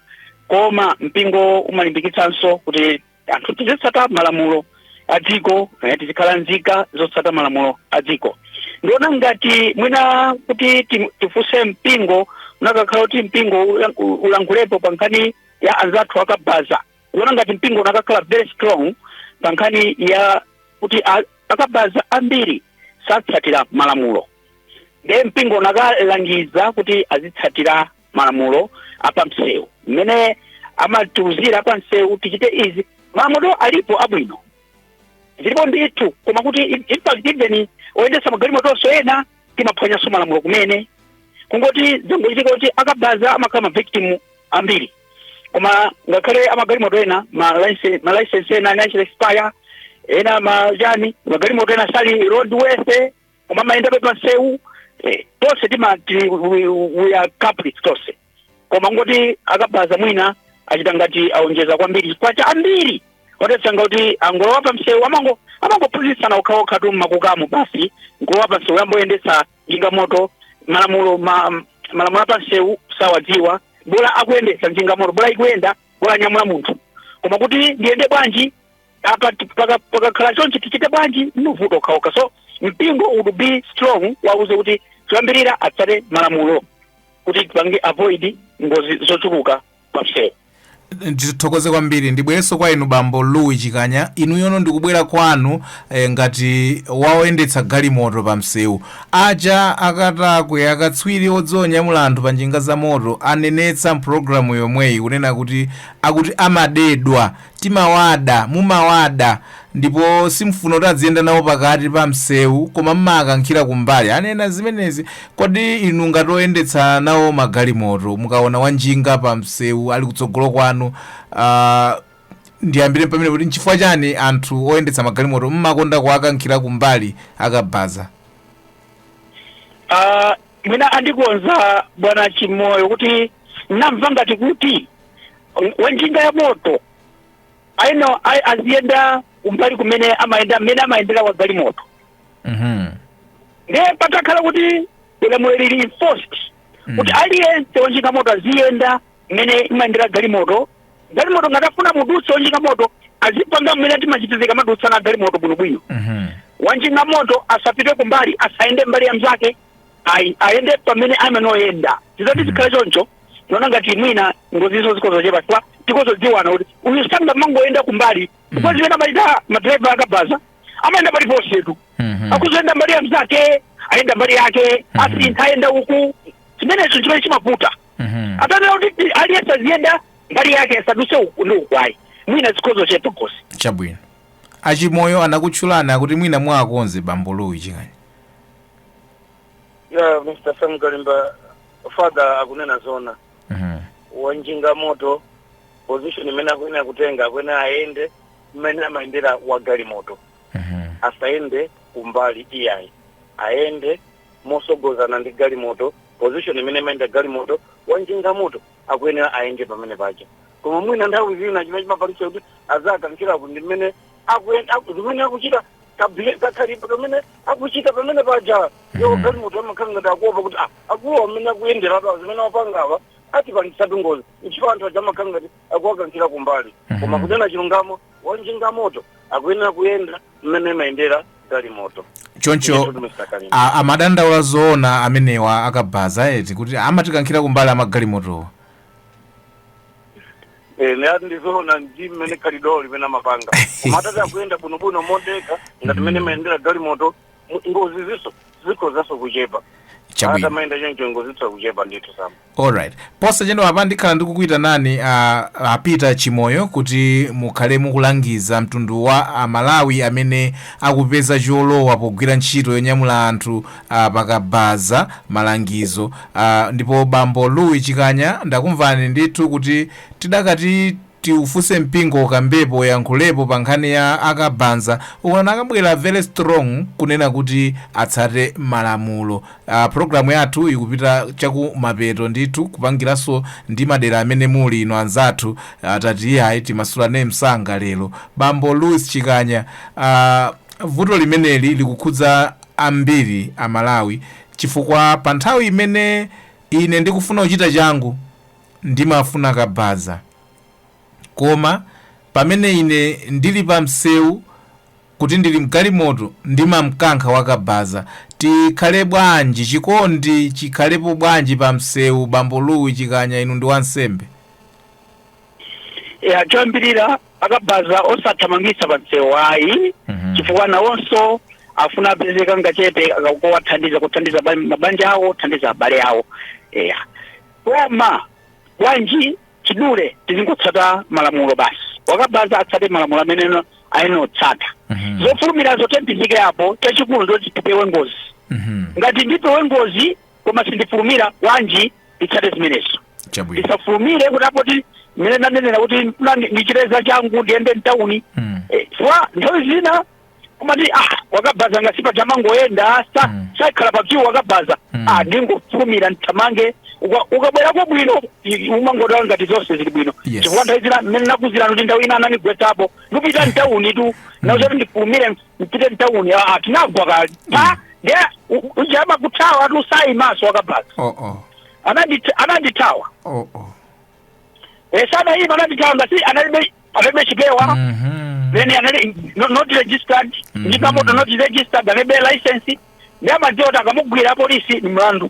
Koma mpingo umalimbikitsanso kuti anthu tizitsata malamulo a dziko, tizikhala nzika zotsata malamulo a dziko. Ndiona ngati mwina kuti tifunse mpingo, unakakhala kuti mpingo ulankhulepo pa nkhani ya anzathu akabaza. Ndiona ngati mpingo unakakhala very strong pa nkhani ya kuti akabaza ambiri satsatira malamulo, ndiye mpingo unakalangiza kuti azitsatira malamulo apamsewu mmene amatiuzira apamsewu tichite izi. Malamulo alipo abwino, zilipo ndithu, koma kuti in fact even oyendetsa magalimotonso ena timaphwanyanso malamulo kumene. Kungoti zangochitika kuti akabaza amakhala ma victim ambiri, koma ngakhale amagalimoto ena ma license ena anachita expire, ena majani, magalimoto ena sali roadworthy koma amayenda pansewu. Tonse we are culprits tonse, koma ngoti akabaza mwina achita ngati aonjeza kwambiri chifukwa cha ambiri otetsa kuti angolowa pa msewu, amangophunzitsana okhaokha tu mmakukamu basi, nkulowa pa msewu yamboyendetsa njinga moto. Malamulo apa msewu sawadziwa, bola akuyendetsa njinga moto, bola ikuyenda, bola anyamula munthu. Koma kuti ndiyende bwanji apa, pakakhala chonchi tichite bwanji, mvuto okhaokha. So mpingo would be strong, wauze kuti choyambirira atsate malamulo kuti tipange avoid ngozi zochuluka pa msewu. Ndithokoze kwambiri. Ndibwerenso kwa inu, bambo Louis Chikanya. Inu yono ndikubwera kwanu, ngati waoyendetsa galimoto pa msewu aja, akatakwe, akatswiri odzionyamula anthu pa njinga za moto anenetsa mpulogalamu yomweyi kunena kuti akuti amadedwa, timawada, mumawada. Ndipo simfuna kuti aziyenda nawo pakati pa msewu, koma mmakankhira kumbali. Anena zimenezi. Kodi inu ngati oyendetsa nawo magalimoto, mukaona wanjinga pa msewu ali kutsogolo kwanu, ndiyambire pamene kuti nchifukwa chani anthu oyendetsa magalimoto mmakonda kuwakankhira kumbali akabaza? Mwina andikonza bwana Chimoyo kuti namva ngati kuti wanjinga ya moto aino aziyenda kumbali kumene amayenda mmene amayendera wa galimoto. Ndiye patakhala kuti lamulo lili enforced kuti aliyense wanjinga moto aziyenda mmene imayendera galimoto, galimoto ngati afuna mudutse wanjinga moto azipanga mmene timachitizika madutsa na galimoto bwinobwino. Wanjinga moto asapite kumbali, asayende mbali ya mzake, ayi, ayende pamene amenoyenda. Zizati zikhale choncho, naona ngati mwina ngozizo zikozochepa, chifukwa tikozodziwana kuti uyu sangamangoyenda kumbali, because zimene amachita madraiva akabaza, amayenda paliponsetu. Akuzoyenda mbali ya mzake, ayenda mbali yake, asintha, ayenda uku. Chimenecho chimene chimavuta. Atanena kuti aliyense aziyenda mbali yake, asaduse uku ndi uku, ayi, mwina zikozochepa ngozi. Chabwino. Achimoyo anakutchulani, akuti mwina mwakonze bambo Louis Chikanya. Ya, Mr Sam Kalimba, father akunena zona. Wanjinga moto, position imene akuyenera kutenga, akuyenera ayende mmene amayendera wa galimoto. Asayende kumbali iyayi, ayende mosogozana ndi galimoto. Position imene imayenda galimoto, wanjinga moto akuyenera ayende pamene paja. Koma mwina nthawi zina chimene chimapangitsa kuti azakankhiraku ndi mmene zimene akuchita kakhalipo pamene akuchita pamene paja yo. Galimoto amakhala ngati akuopa kuti akuwa mmene akuyenderatu, zimene wapangawa atipangitsatu ngozi, nchifukwa anthu aja amakhala ngati akuwakankhira kumbali. Koma kunena chilungamo, wanjinga moto akuyenera kuyenda mmene imayendera galimoto. Choncho Ndithu, Mr. Kalimba. Amadandaula zoona amenewa akabaza eti, kuti amatikankhira kumbali amagalimotowa? Ne ndizoona, ndi mmene khalidolo limene amapanga. Koma atati akuyenda bwinobwino modeka ngati mmene imayendera galimoto, ngozi ziso zikhozanso kuchepa. Chabwino. Atamayenda choncho, ngozi zitha kuchepa ndithu, Sam. Alright, posachedwa apa ndikhala ndikukuyitanani apita Chimoyo kuti mukhale mukulangiza mtundu wa Amalawi amene akupeza cholowa pogwira ntchito yonyamula anthu pakabaza, malangizo. Ndipo bambo Louis Chikanya, ndakumvani ndithu kuti tidakati tiufunse mpingo ukambepo, yankhulepo pa nkhani ya akabanza. Ukuona akabwera very strong kunena kuti atsate malamulo. Programu yathu ikupita chakumapeto ndithu, kupangiranso ndi madera amene muli ino anzathu. Tati iyayi, timasulane msanga lero. Bambo Louis Chikanya, vuto limeneli likukhudza ambiri Amalawi, chifukwa pa nthawi imene ine ndikufuna kuchita changu ndimafuna kabaza, koma pamene ine ndili pa msewu kuti ndili mgalimoto ndimamkankha wakabaza. Tikhale bwanji? Chikondi chikhalepo bwanji pa msewu? Bambo Louis Chikanya, inu ndi wansembe. Ya, choyambirira, akabaza osathamangitsa pa msewu ayi, chifukwa nawonso afuna apezeka ngachepe akakowathandiza kuthandiza mabanja awo, kuthandiza abale awo, eya. Koma bwanji chidule tizingotsata malamulo basi? Wakabaza atsate malamulo amene ayenera kutsata. Zofulumirazo tempizike apo. Chachikulu ndoti tipewe ngozi. Ngati ndipewe ngozi koma sindifulumira, wanji nditsate zimenezo? Ndisafulumire kuti apoti mmene ndanenera kuti ndichiteza changu, ndiyende mtawuni. Chifukwa nthawi zina kumati wakabaza ngasipa chamangoyenda sa sakhala pa queue wakabaza. Ndingofulumira ndithamange. Ukabwerako bwino, umangotawa ngati zonse zili bwino. Chifukwa nthawi zina mmene nakuzirani kuti nthawi ina ananigwetsapo ndipita mtawuni tu, nauchati ndifulumire mpite mtawuni, tinagwa kale pa ndiye uja amakuthawa tu, sayimaso wakabaza. Oh oh. Anandithawa. Oh oh. Sanayima, anandithawa ngasi analibe chipewa. Then anali not registered. Njinga moto not registered, analibe license, ndi amadziwa kuti akamugwira apolisi ni mlandu.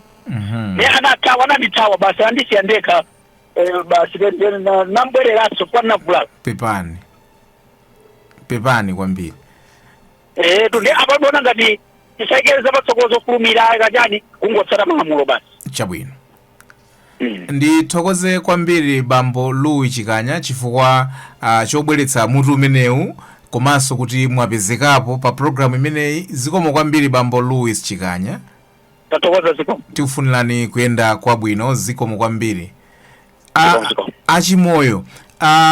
Ne anathawa, anandithawa basi, andisiya ndekha. Basi then nambwereranso kwa navulala. Pepani, pepani kwambiri. Tunde apadona ngati tisayikereza patsogolo zofulumira kachani, kungotsata malamulo basi. Chabwino. Ndithokoze kwambiri bambo Louis Chikanya chifukwa chobweretsa mutu umenewu. Komanso kuti mwapezekapo pa programu imeneyi. Zikomo kwambiri, bambo Louis Chikanya. Tathokoza, zikomo. Tikufunirani kuyenda kwabwino, zikomo kwambiri. Zikomo, zikomo. Achimoyo,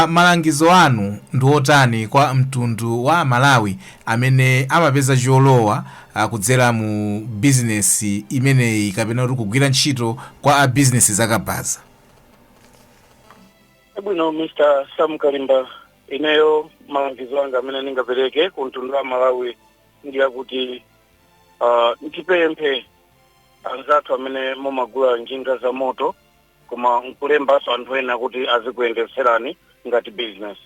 malangizo anu ndi otani kwa mtundu wa Malawi amene amapeza cholowa kudzera mu bizinesi imeneyi kapena kuti kugwira ntchito kwa a bizinesi zakabaza? Bwino, Mr Sam Kalimba, ineyo malangizo anga amene ndingapereke ku mtundu wa Malawi ndi akuti ndipemphe anzathu amene mumagula njinga za moto koma nkulembanso anthu ena kuti azikuyendetserani ngati business,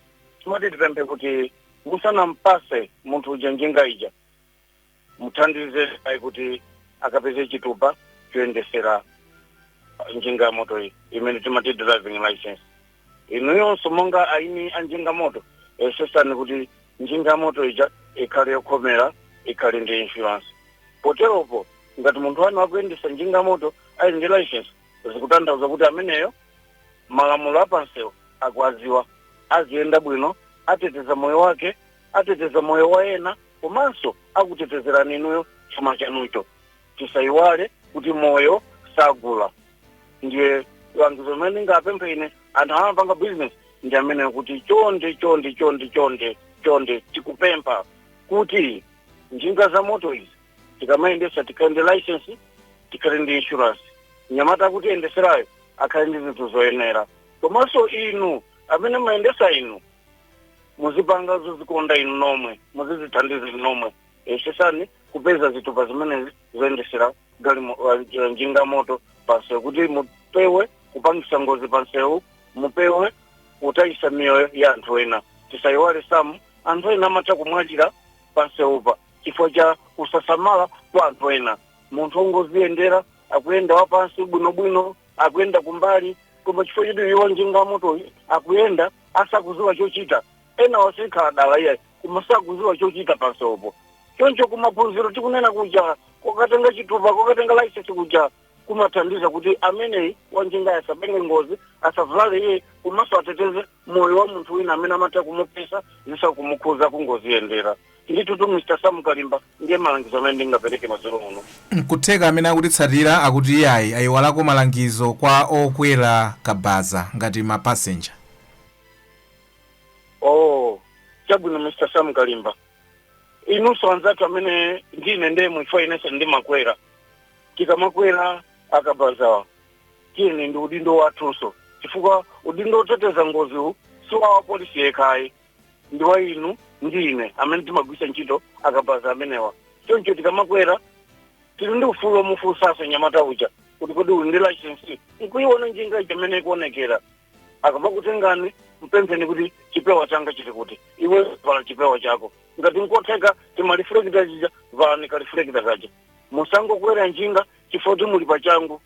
timati tipemphe kuti musanampase munthu uja njinga ija, muthandize ayi kuti akapeze chitupa choyendesera njinga ya moto iyi imene timati driving license. Inuyonso monga aini a njinga moto, yesesani kuti njinga ya moto ija ikhale yokhomera, ikhale ndi insurance. Poteropo ngati munthu wanu akuyendesa njinga ya moto ali ndi license, zikutanthauza kuti ameneyo malamulo apansewo akuaziwa, aziyenda bwino, ateteza moyo wake, ateteza moyo wa ena, komanso akutetezerani inuyo chuma chanucho. Tisayiwale kuti moyo sagula. Ndiye langizo limene ndingapemphe ine anthu amapanga business ndi amene kuti chonde, chonde, chonde, chonde, chonde, tikupempha kuti njinga za moto izi tikamayendesa tikhale ndi license, tikhale ndi insurance, nyamata akuti endeserayo akhale ndi zinthu zoyenera, komanso inu amene mayendesa inu muzipanga zozikonda inu nomwe, muzizithandiza inu nomwe. Yesesani kupeza zitupa zimenezi zoyendesera njinga moto pansewu kuti mupewe kupangisa ngozi pansewu, mupewe kutayisa miyoyo ya anthu ena. Tisayiwale samu anthu ena amatha kumwalira pansewupa chifukwa cha kusasamala kwa anthu ena. Munthu ongoziyendera, akuyenda wapansi bwinobwino, akuyenda kumbali, koma chifukwa choti iwo njinga motoyi akuyenda asakuziwa chochita, ena wasikhala dala iyayi koma sakuziwa chochita pansewupo. Choncho kumaphunziro tikunena kuja kokatenga chitupa, kokatenga license kuja, kumathandiza kuti ameneyi wanjinga asapange ngozi, asavulale iye, komanso ateteze moyo wa munthu wina amene amatha kumupisa zisakumukhuza kungoziyendera. Ndithu tu, Mr Sam Kalimba, ndiye malangizo amene ndingapereke madzulo uno. Nkutheka amene akutitsatira akuti iyayi, ayiwalako malangizo kwa okwera kabaza ngati mapasenja. Oh, chabwino, Mr Sam Kalimba. Inunso anzathu amene ndine ndemwe, chifukwa inenso ndimakwera, tikamakwera akabazawa, tiyeni, ndi udindo wathunso, chifukwa udindo oteteza ngoziwu si wa polisi yekhayi, ndi wa inu ndi ine amene timagwisa ntchito akabaza amenewa. Choncho tikamakwera tili ndi ufulu womufunsanso nyamata uja kuti kodi uli ndi license, nkuiona njinga ija imene ikuonekera. Akamakutengani, mpempheni kuti chipewa changa chili kuti, iwe vala chipewa chako. Ngati nkotheka tima reflector chija, valani ka reflector kaja. Musangokwera njinga chifukwa kuti muli pa changu.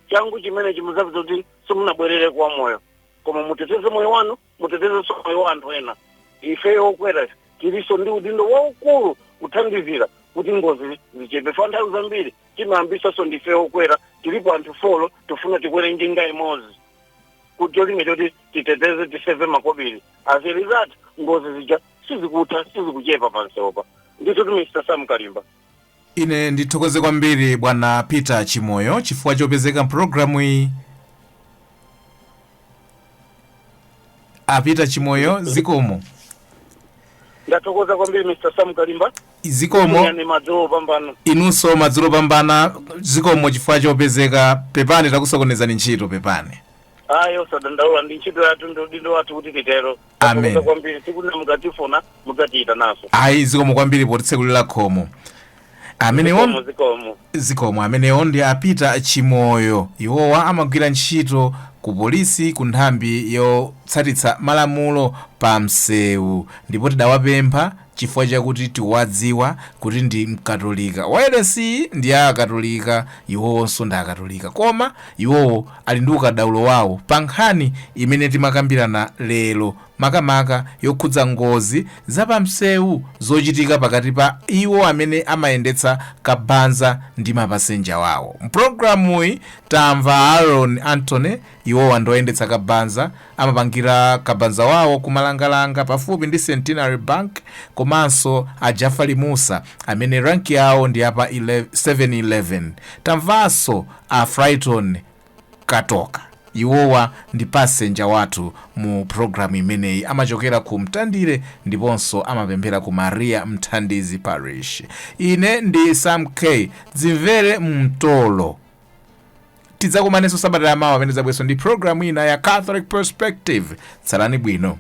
Changu chimene chimuzapeza kuti simunabwerere kwa moyo, koma muteteze moyo wanu, mutetezenso moyo wa anthu ena. Ifeyo okwera tiliso ndi udindo waukulu kuthandizira kuti ngozi zichepe. Fa nthawi zambiri timayambisanso ndife okwera. Tilipo anthu 4, tifuna tikwere njinga imodzi kuti cholinga choti titeteze, tiseve makobiri. As a result, ngozi zija sizikutha, sizikuchepa pansewopa. Ndithu, Mr Sam Kalimba. Ine ndithokoze kwambiri bwana Peter Chimoyo chifukwa chopezeka mpulogalamu iyi. A Peter Chimoyo, zikomo. Ndathokoza kwambiri, Mr Sam Kalimba. Zikomo. Ni madzulo opambana. Inunso madzulo opambana, zikomo chifukwa chopezeka. Pepani takusokonezani ntchito, pepani. Ayi, osadandaula, ndi ntchito yathu, ndi udindo wathu kuti titero. Amen. Ndathokoza kwambiri. Sikunena mukatifuna mudzatiyita naso. Ayi, zikomo kwambiri potitsekulira khomo amenewo. Zikomo, zikomo. Zikomo. Amenewo ndi a Peter Chimoyo. Iwowa amagwira ntchito ku polisi ku nthambi yotsatitsa malamulo pa msewu, ndipo tidawapempha Chifukwa chakuti tiwadziwa kuti ndi Mkatolika, wairesi ndi ya Akatolika, iwowonso ndi Akatolika, koma iwowo ali ndi ukadaulo wawo pa nkhani imene timakambirana lero, makamaka yokhudza ngozi zapamsewu zochitika pakati pa iwo amene amayendetsa kabanza ndi mapasenja wawo. Mpulogalamuyi tamva Aaron Anthony, iwowa ndoyendetsa kabanza, amapangira kabanza wawo kumalangalanga pafupi ndi Centenary Bank, komanso a Jafari Musa amene ranki yawo ndi apa 11 711. Tamvanso a Frighton Katoka, iwowa ndi pasenja wathu mu programu imeneyi, amachokera ku Mtandire ndiponso amapemphera ku Maria Mthandizi Parish. Ine ndi Sam K, dzimvere mtolo. Tidzakumanenso sabata yamawa amene zabweso ndi programu ina ya Catholic Perspective. Tsalani bwino.